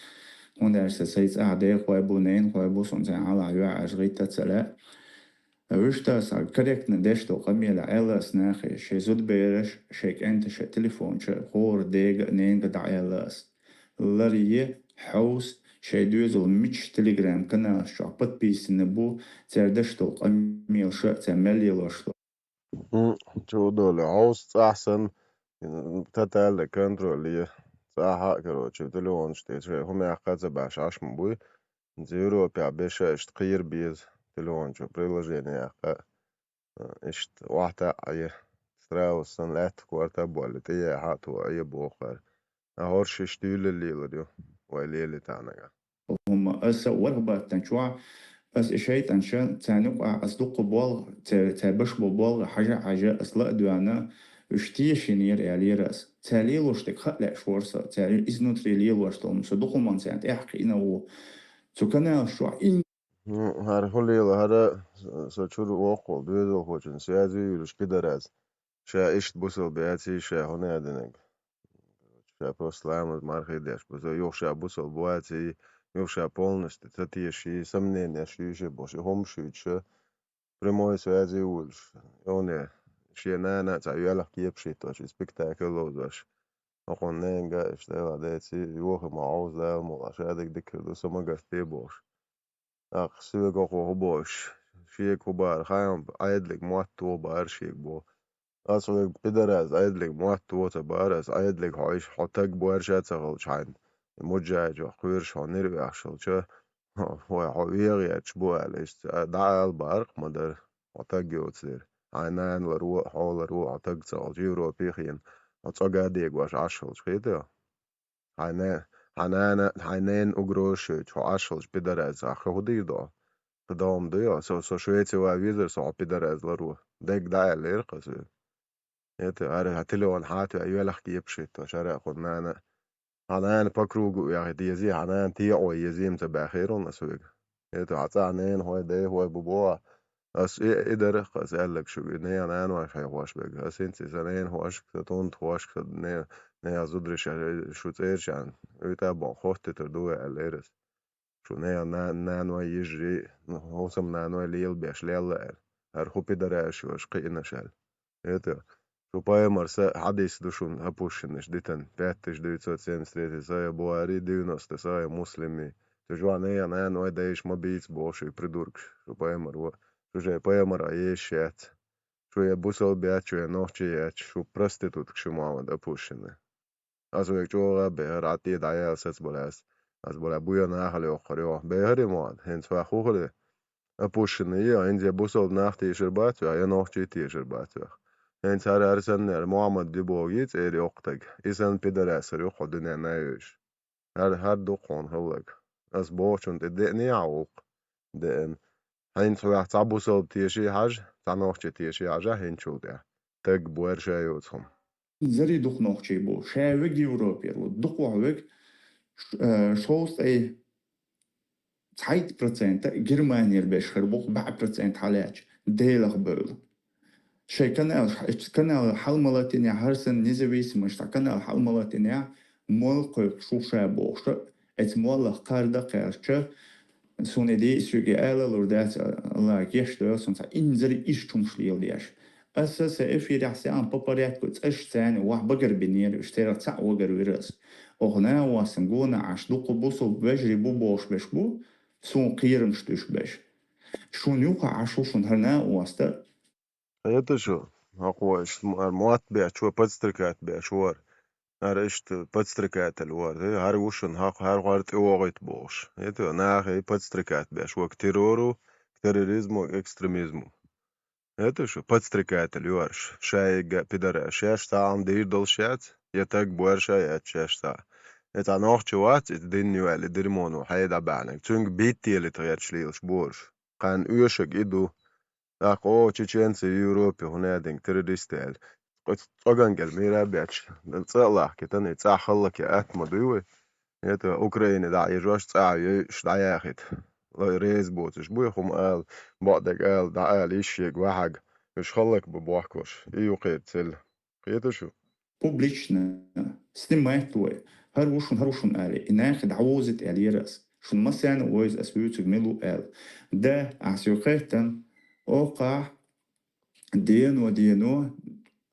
ХӀунда аьлча сан цӀахь дехой бу, ненахой бу, сон царна хьалха юьхьӀаьржа гӀитта ца лаьа. Вуьшта сан корректно деш долу къамела аьлла ас нахе, шайн зудабераш, шайн кӀенташа телефонча хӀора дега а, ненга а дӀааьлла ас. Лар е, хьовса, шайн доьзал мича телеграм-каналаш чохь подписаны бу, цара деш долу къамелаша, цара мел лелош долу. М, чу долу хьовса цӀахь санна, м, тотальный контроль е. ЦӀахь а, короче, телефонаш тӀе шайн хӀума яккха ца баьш Ӏаш ма буй. Европехь беша иштта кхера беза, телефон чу приложение яккха. Иштта охьатаӀа я, страус санна лаьтта корта а боллий, тӀеяхьа а тохий, боху хӀара. А хӀорш иштта дуьйлалла лелар ю, вай лелийтахь нагахь. ХӀумма аса ворхӀ баттан чохь, аса и шайтӀанча, царна юкъахь ас дуккха болх, церан, церан баш бо болх хьажа а хьажа, ас ла а доьгӀна, уьш тешийнера аьллера ас. Цара лелош дерг хаа лаьаш вара со, цара изнутри лелош долу, со дукха хӀуманна царна тӀаьхьа кхиъна ву. Цу каналаш чохь ин- Ну, хӀара хӀун лела, хӀара со чуьра воккхул, доьзалхочун связи юьйлуш пидорас. Ша иштта бусалба яций, ша хӀун а динарг. Ша просто ламаз мархий деш бу, со юха ша бусалба ваций, юха ша полностью ца теший, сомненеш юй ша бохуш, и хӀума шуьйцуша. Прямой связи вуьйлуш, йоне, шен нана а цхьа йоьлах кепаш хӀиттош, и спектакль ловзош. Хьо кхунна ненга а иштта дела деций, йоха ма Ӏовза Дала мукъа, ша дерг диккхир ду, со ма гатде бохуш. ТӀаккха соьга хӀокхо хӀун бохуш, шега хӀун бахара хаам, Ӏедалиг мотт вон бахара шега боху. Ас вайга пидорас Ӏедалиг мотт вон ца бахара ас, Ӏедалиг хьо иш, хьо таг боьрша ца хилча хьайна. И муджахӀид чохь кхоьруш хьо нира вехаш хилча, вай хьо вегӀа етташ бу аьлла, иштта дӀаала бахара-кх ма дара, хьо таг йоцу дера. Хьайн нана ларо а, хьо ларо а, хьо таг ца хилча, Европе а хиъна, хьо цӀога а дегош Ӏаш хилча, хетий? Хьайн на-, хьайн нана, хьайн ненан угроза шуьйцу, хьо Ӏаш хилча пидорас, ахьа хӀун дийр ду? Кху догӀма дуй, со, со Швеце ван везара, со хьо пидорас ларо. Дерг дӀааьллера-кх аса. ХӀета, хӀара хьан телефон хьатавеа, йоьлах кепаш хӀиттош, хӀара а кхунна нана. Хьан нана по кругу вехийта езий, хьан нана теӀо езий ма ца баьхира хьуна аса вайга. ХӀета, хьан цӀахь ненахой, дехой бу боху. Ас и, и дара-кх аса аьлларг шуьга, и нехан нанойх хьехош берг. Ас хӀинца и сан ненахошка, сан тӀунтахошка, сан не-, нехан зударша шу цӀерачарна, уьйтӀа а боху, хоттуьйтур ду вай аьллера аса. Шу нехан на-, наной, йижарий, ну, хӀусамнаной лелабеш лелла аьлла. ХӀара хӀун пидораш ю аша кхиънаш аьлла. ХӀета, шу пайхамар са хьадис ду шуна опущенныш дитан, пять тысяч девятьсот семьдесят третий Сахьихь Бухари, девяносто Сахьихь Муслими. Шу жоьжахатехь нехан наной, дайша ма бийца боху шуьга придургаш, шу пайхамар ву. Шу шайн пайхамар а езаш яц. Шу я бусалба яц, шу я нохчи яц, шу проститутка шу, Мухьаммад, опущенный. Ас вайга чӀогӀа а бехара, Ӏа тӀе дӀаяьлла саца балаьс. Ас балаьа буй нахала йоккхур йо. Бехаре, Мухьаммад, хӀинца ваха хӀун хиле? Опущенный я, хӀинца я бусалба нах тешар бац вех, я нохчий тешар бац вех. ХӀинца хӀара, хӀара санна яра Мухьаммад Дибоги цӀера йоккхатаг. И санна пидарасар ю хьо дуьненна йовзаш. ХӀара, хӀара ду хьуна хӀаллаг. Ас бохучунна тӀе деъний хьа гӀуллакх? Деана. ХӀинца хьоьх цхьа бусалба теший хьажа, цхьа нохчи теший хьажа хӀинчул тӀе. Таг боьрша йоцу хӀума. Зари дукха нохчий бу. Ша вег Европера ву. Дукха вег ш-, э, шовзткъе цхьайтта процента Германера беш хир бу, баьӀ процент хьалаьцча, Делах бевлла. Шайн канал, эцу канал хьалмалатинехь, хӀара санна независимаш цхьа канал хьалмалатинехь, молла кхойкхуш ву ша бохуш, эцу моллах кхарда кхаьрча, суна и дийа соьга ала лур дац, Алла гечдойла, суна цхьа инзаре ишта хӀумаш леладеш. Аса сан эфирехь саьӀан по порядку цӀаш царна ваха багарбинера, уьш церах цхьаъ вагар вира ас. Оха наха вассана гонах Ӏаш дукха бусалба вежарий бу бохуш беш бу, суна кхерамаш туьйсуш беш. Шуна юха Ӏаш ву шуна хӀара накъост. Хета шу, хӀокхо иштта м-, ар мотт бечо, подстрекать беш вара. Ар иштта подстрекатель вара. Э, хӀара ву шуна, хӀокху хӀара хӀара тӀе вогӀийта бохуш. Хета, наха и подстрекать беш вара к террору, к терроризму, к экстремизму. Хета шу, подстрекатель ю арш. Шайга пидара, шаьш цхьа Ӏам дийр долуш яц, я таг боьрша яц шаьш цхьа. И цхьа нохчи вац, и дин ю аьлла, дерьмоно хье дӀабаьхьнарг. Цуьнга биттелита гӀерташ лелаш бу уьш. Кхарна оьшург и ду. ТӀаккха, о, чеченцы Европе хӀун аьдинг, террористы аьлла. Оцу цӀоган кӀел мера а бетташ, цӀа а лахкийтина, и цӀахь хӀаллаке атта ма дуй вай. ХӀета Украине дӀа а ежош, цӀахь а йойуш дӀаяхийта. Лой реза боцуш буй, хӀума ала, бакъдерг ала, дӀаала йиш ерг вахьаг. Уьш хӀаллак бу бохкуш. И ю кхеран цӀелла. Кхета шу? Публично снимать вай. ХӀара ву шуна, хӀара ву шуна аьлла. И нахе дӀавозийта аьлла яра ас. Шуна массарна а вевза ас вуьйцург мила ву аьлла. Да, ахь соьга хаьттина, окхахь дено-дено,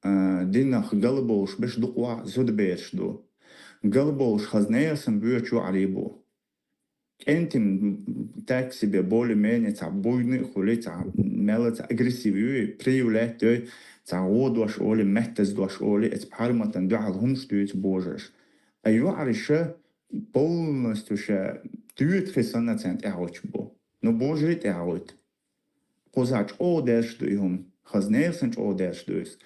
а, динах галбовлуш берш дукха ваха зудабераш ду. Галбовлуш хаза нехан санна боьчу йоӀарий бу. КӀентий так себе, более-менее, цхьа буйна а хуьлий, цхьа мелла цхьа агрессив юй, проявлять йой, цхьа гӀо дош олий, меттаза дош олий, эцу пхьарматан дуьхьал хӀумаш дуьйцу божараш. А йоӀарий ша полностью ша туьйта хи санна царна тӀаьхьавоьттуш бу. Ну, божарий тӀаьхьавоьтту. Кхузахь чӀогӀа даьржаш ду и хӀума, хаза нехан санна чӀогӀа даьржаш ду иза.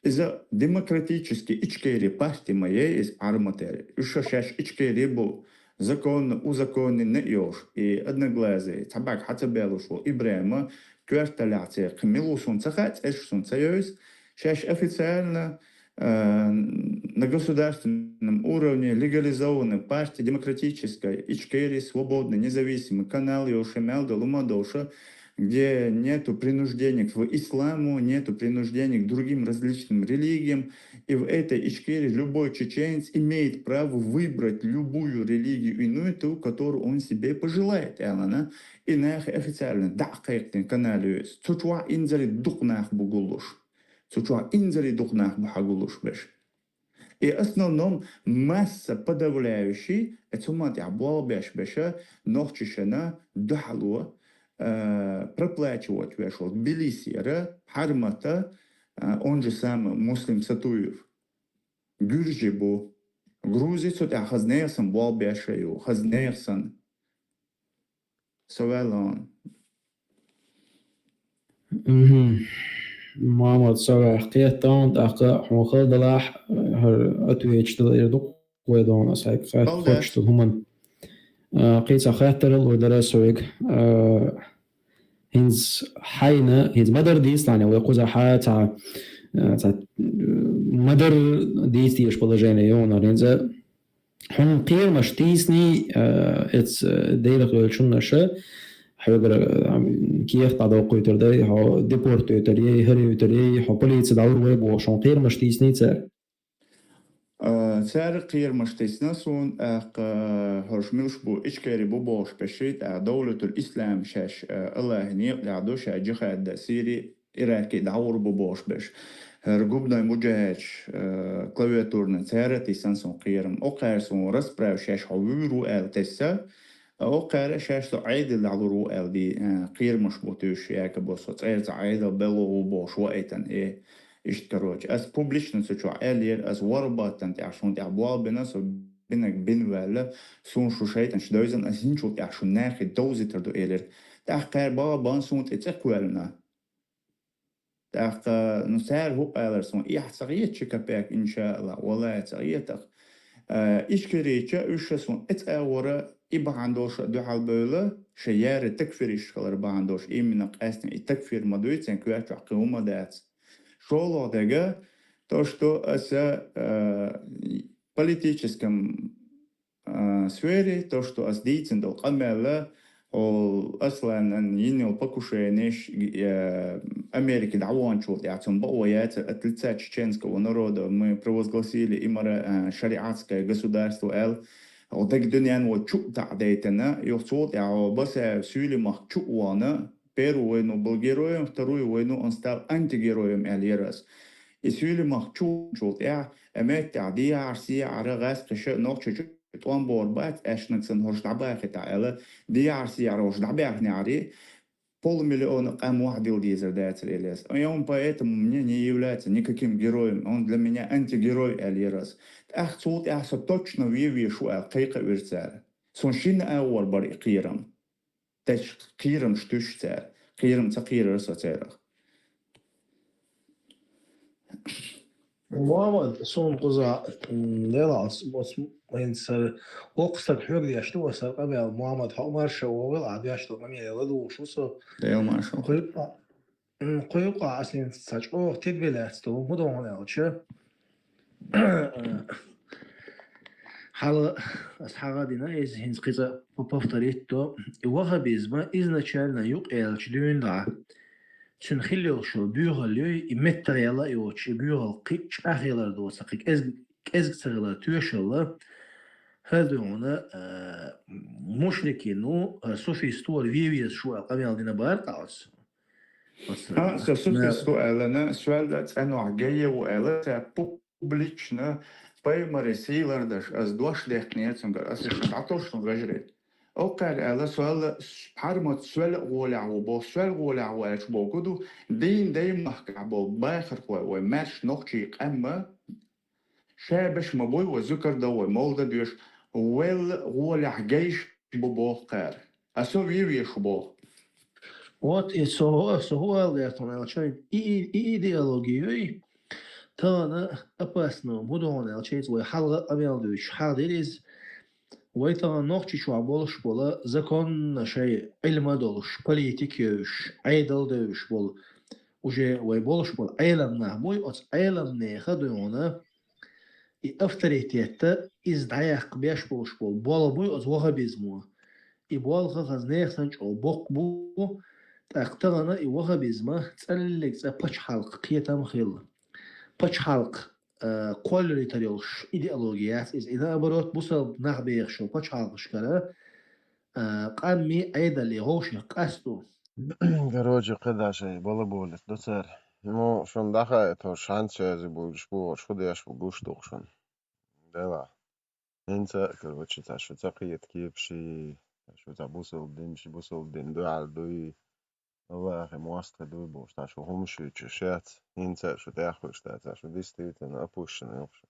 Иза демократический Ичкери партия ма яй иза Ӏарматера. Уьш ша шаьш Ичкери бу, законно, узаконненна а йолуш, и одноглазый, цхьа бӀаьрг хьа ца баьллуш волу ИбрахӀима коьрталлехь церан кхин мила ву суна ца хаьа, цӀераш суна ца йовза, шаьш официально, а, на государственном уровне легализованная партия демократическая Ичкерия, свободный, независимый канал, йолуш мел долу ма долуша, где нету принуждений к исламу, нету принуждений к другим различным религиям. И в этой Ичкерии любой чеченец имеет право выбрать любую религию иную, ту, которую он себе пожелает, аьлла, и нахе официально дӀа а кхайкхина канал ю иза. Цу чохь инзаре дукха нах бу гуллуш. Цу чохь инзаре дукха нах бу хьагуллуш берш. И основном масса подавляющий, э, цу ма тӀехь болх беш беша, нохчашна дуьхьало, э, проплачивать веш волу Тбилисера, Хьармата, э, он же самый Муслим Сатуев. Гуьржи бу. Грузи цу тӀехь хаза нехан санна болх беш а ю, хаза нехан санна. Со ваьлла хьуна. Мгм. Мамад, со ваьлла кхетта хьуна, тӀаккха хьуна хала далахь, хӀара отвечаш дала эр ду вай дона, ас хьайга хатта Балда. Хочуш ду хӀуманна. А, кхин цхьа хаттаралла вай дара соьга. А, хӀинца хьайна, хӀинца ма-дарра дийцалахь, вай кхузахь цхьа, а, цхьа, м, ма-дарра дийца дезаш положение ю хьуна, хӀинца Хьуна кхерамаш тийсиний, а, эца, а, Делах йолчуннаша, хьоьгара, а, кехат дӀадоккхуьйтур дай, хьо депортуьйтур яй, хӀара юьйтур яй, хьо полици дӀалур вай бохуш, хьуна кхерамаш тийсиний цара? А, цара кхерамаш тийсина суна, тӀаккха, хӀорш милш бу, Ичкери бу бохуш беши, тӀаккха Довлатул Ислам шаьш, а, Аллахьан некъа тӀехь ду, ша джихад дан Сири, Ираке дӀагӀур бу бохуш берш. ХӀара губной муджахӀедаш, э, клавиатурна цара а тийсина суна кхерам. Окхара суна расправа шаьш хьо вуьйр ву аьлла тесса, а окхара шаьш со Ӏедал дӀалур ву аьлла ди-, э, кхерамаш бу туьйсуш Якобо со цӀера цхьа Ӏедал белла ву бохуш ваийтина, э, иштта, короче. Ас публично цу чохь аьллера, ас ворхӀ баттана тӀехь шуна тӀехь болх бина, со бинарг бина ваьлла, суна шу шайтӀанаш девзина, ас хӀинчул тӀехь шун нахе довзийтар ду элира. ТӀаккха кхара бала бан суна тӀе цӀе кхоьллина. ТӀаккха, ну, цара хӀу аьлар сона, эхь ца хетача капек, иншааллахӀ, валлахӀи, ца хетах. Э, Ичкерийча уьш ша сона эцӀагӀора и бахьана долуш а дуьхьал бевлла, ша яра такфиристаш хилар бахьана долуш, именно къаьстина и такфир ма дуй, церан коьрта чохь кхин хӀума дац. ШолгӀа дега, то, что аса, э, политическом а, сфере, то, что ас дийцина долу къамел, хьо Асланан йина йолу покушенеш, э, Америка дӀаваханчул тӀаьхьа цунна бакъо яцара, от лица чеченского народа мы провозгласили имара, э, шариатское государство аьлла, хьо дага дуьнен вай чу а таӀдайтина, юха цул тӀаьхьа хьо Басаев Суьйлемах чу а вахана, первую войну был героем, вторую войну он стал антигероем аьлла яра ас. И Суьйлемах чу ваханчул тӀаьхьа, а меттехь дехьара, сехьара, гӀаьскхаша, нохчочу тӀом бохур бац, аьшнаг санна хӀорш дӀабахийтахь аьлла, дехьара-сехьара хӀорш дӀабаьхнехьара, полмиллиона къам вахьа дила дезар дацара Ильяс. И он поэтому мне не является никаким героем, он для меня антигерой аьлла яра ас. ТӀаккха цул тӀаьхьа со точно вен везаш ву аьлла кхайкхавира цара. Суна шина агӀор бара и кхерам. Теш кхерамаш туьйсу цара. Кхерам ца кхерара со церах. Мухаммад, суна кхузахь, м, делахь, ас, ас, хӀинца сара воккха стаг хьоьга деш ду, аса къамел, Мухаммад, хьо марша вогӀийла, ахь деш долу къамеле ладугӀуш ву со. Дела марша. Кхуьйкъа, м, кхуьйкъа ас хӀинца цхьа чӀогӀа тидаме лаьцна долу, хӀун ду хьуна аьлча, хьала ас хьагӀ а дина, иза хӀинца кхин цкъа по-, повторить до. И ваххабизма изначально юкъаяллачу дуьйна дӀа, цуьнан хилла йолуш йолу буьйхалла юй, и меттах яла а йоцуш, и буьйхалла кхин а чӀагӀъялар доцу, кхин кӀезг-, кӀезиг ца хилар тоьшалла, хӀара дуьйна, а, мушрикин ву, а, суфист ву, вен везаш ву аьлла къамел дина бара ткъа оцу. Оцу, а, со суфист ву аьллана, соьлла цӀенохь гайе ву аьлла, ца пу-, публично, пайхамаре сий лардеш, ас дош дехкинера цуьнгара, ас иштта дӀатосуш ву вежарий. Оккхара аьлла, соьлла, хьармат соьлла а гӀолехь ву боху, соьлла гӀолехь ву аьлча боху ду, дийна даймахкахь болу бахархой вай, маьрша нохчий къаьмма, шабаш ма буй вай зуькар дан, вай молда доьшу, велла гӀолехь гайш бу боху кхара. А со вен везаш ву боху. Вот и со, со хӀун ала гӀертон аьлча, и, и, и идеология юй, тахана опасно, хӀун ду хьуна аьлча, иза вай хьалха а къамел дуьйцуш, хьахдира иза, вай тахана Нохчийчохь болуш бола законна шайн Ӏилма долуш, политика йевзаш, Ӏедал девзаш болу, уже вай болуш болу Ӏелам нах буй, оцу Ӏелам нехан дуй хьуна, и авторитетта иза дӀаяккха беш болуш болу болх буй оцу ваххабизмо. И болх хаза нехан санна чӀогӀа боккха бу, тӀаккха тахана и ваххабизма цӀаллиг цӀа пачхьалкх кхетам хилла. Пачхьалкх, а, кхоллалийтар йолуш идеология яц иза. И наоборот, бусалба нах бехаш йолу пачхьалкхашкара, а, къамми Ӏедалли гӀовшех къасто. Короче, кхидӀа шайн балаболит ду цара. Ну, шуна дӀахаийта, хӀорш хьанца шаьзиг буьйлуш бу, хӀорш хӀун деш бу гуш ду-кх шуна. Делахь. ХӀинца а, короче, цхьа шу ца кхета кепаший, цхьа шу цхьа бусалба динаший, бусалба дин дуьхьал дуй, Аллахьан мостагӀий дуй бохуш, цхьа шу хӀумаш юьйцуш яц, хӀинца а шу тӀаьхьахуьйш дац, цхьа шу действительно опущенный ю-кх шу.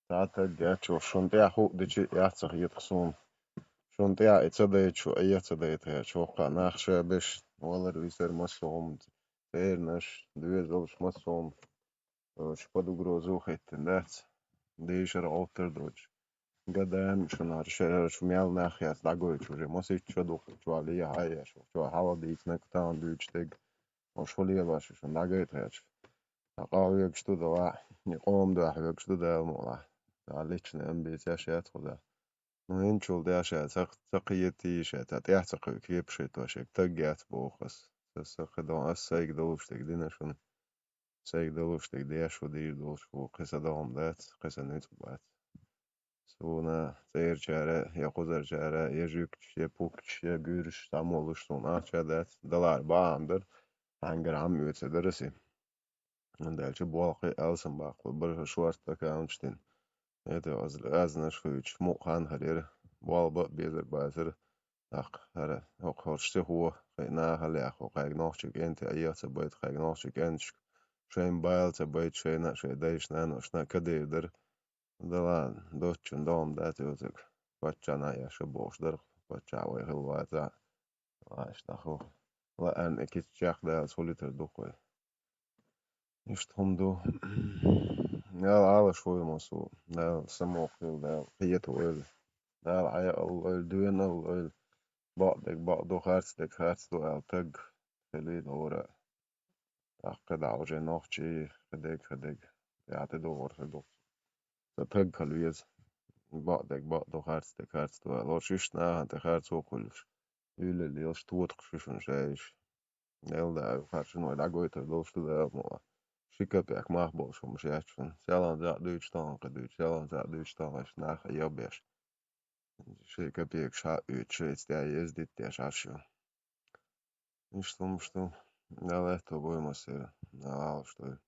Цхьа таг яц, шуна тӀехь хӀуъа дичи яц ца хета-кх суна. Шуна тӀехь и ца дайта шу Ӏе ца дайта хьаьжча, хӀокху нах ша беш валар, висар, массо а хӀума, цернаш, доьзалш, массо а хӀума, короче, под угрозу хӀиттина дац. Дийшар гӀовттар доцуш. Гадаьрна шуна хӀара шерара шу мел нах яц дӀагойтуш уже. Масийтта шо ду-кх чохь лехьа а еш, чохь хьала дийцинарг, тахана дуьйцуш дерг. Ош хӀун лелош ю шуна дӀагайта хьаьжча? Ткъа къа хьоьгуш ду делахь, и къоман дуьхьа хьоьгуш ду Дала мукъалахь. Цхьа личный амбицеш яц кхузахь. Ну, хӀинцачул тӀаьхьа ша ца, ца кхетий, ша цхьа тӀаьхьа ца кхуьу кепаш хӀитто, шега таг яц боху ас. Аса кхидӀа ас сайга далуш дерг дина шуна. Сайга далуш дерг деш ву, дийр долуш ву, кхин сан догӀма дац, кхин сан ницкъ бац. Суна цӀерачара, я кхузарчара, я жуьгташ, я пуккаш, я буьрсаш схьамолуш суна ахча дац, далара бахьана дара, хьаьнгара хьамма оьцур дара аса. ХӀунда аьлча болх кхин алсамбаккха бара шорта аккаунташ дина. ХӀета аз, азнаш хуьйцуш, мукъа хан хилира, болх бан а безар бацара. ТӀаккха хӀара, хӀокху хӀорш сихо, кхин наха лаьхьа, хьайга нохчийн кӀентий Ӏеха ца байта, хьайга нохчийн кӀенташка шайн бала ца байта, шайна а, шайн дайшна, наношна а кадийр дара. Да ладно, доцчунна догӀма дац оцуьнга. Паччахьна а еш бохуш дара, паччахь вай хилла вацахь а, ваьш дӀахо. Лаьарна и кица чекхдаллалц хӀун литар ду-кх вай? Иштта хӀума ду. Дала Ӏалаш войла массо а. Дала самукъа хила, Дала кхета войла. Дала Ӏаякъал лойла, доьналла лойла. Бакъдерг бакъ ду, харцдерг харц ду аьлла таг хилийла гӀора. ТӀаккха дӀа уже нохчий, хи дерг, хи дерг. ЯтӀа догӀур хи ду. Ца таг хила веза. Бакъдерг бакъ ду, харцдерг харц ду аьлла. Лош иштта нахана тӀе харцо хуьлуш. Уьйлалла йолуш тотакхаш ю шуна шаьш. Нел да, харцо вай дӀагойтур долуш ду Дала ма ваьлла. Ши капек мах болуш хӀумаш яц шуна. Селхана зӀе дуьйцу, тахана кхин дуьйцу, селхана зӀе дуьйцу, тахана нах а яхбеш. Ши капек ша а оьцу, шайца тӀе ездит деш Ӏаш ю. Иштта хӀумаш ду. Дала аьтто бойла массеран. Дала Ӏалаш дойла.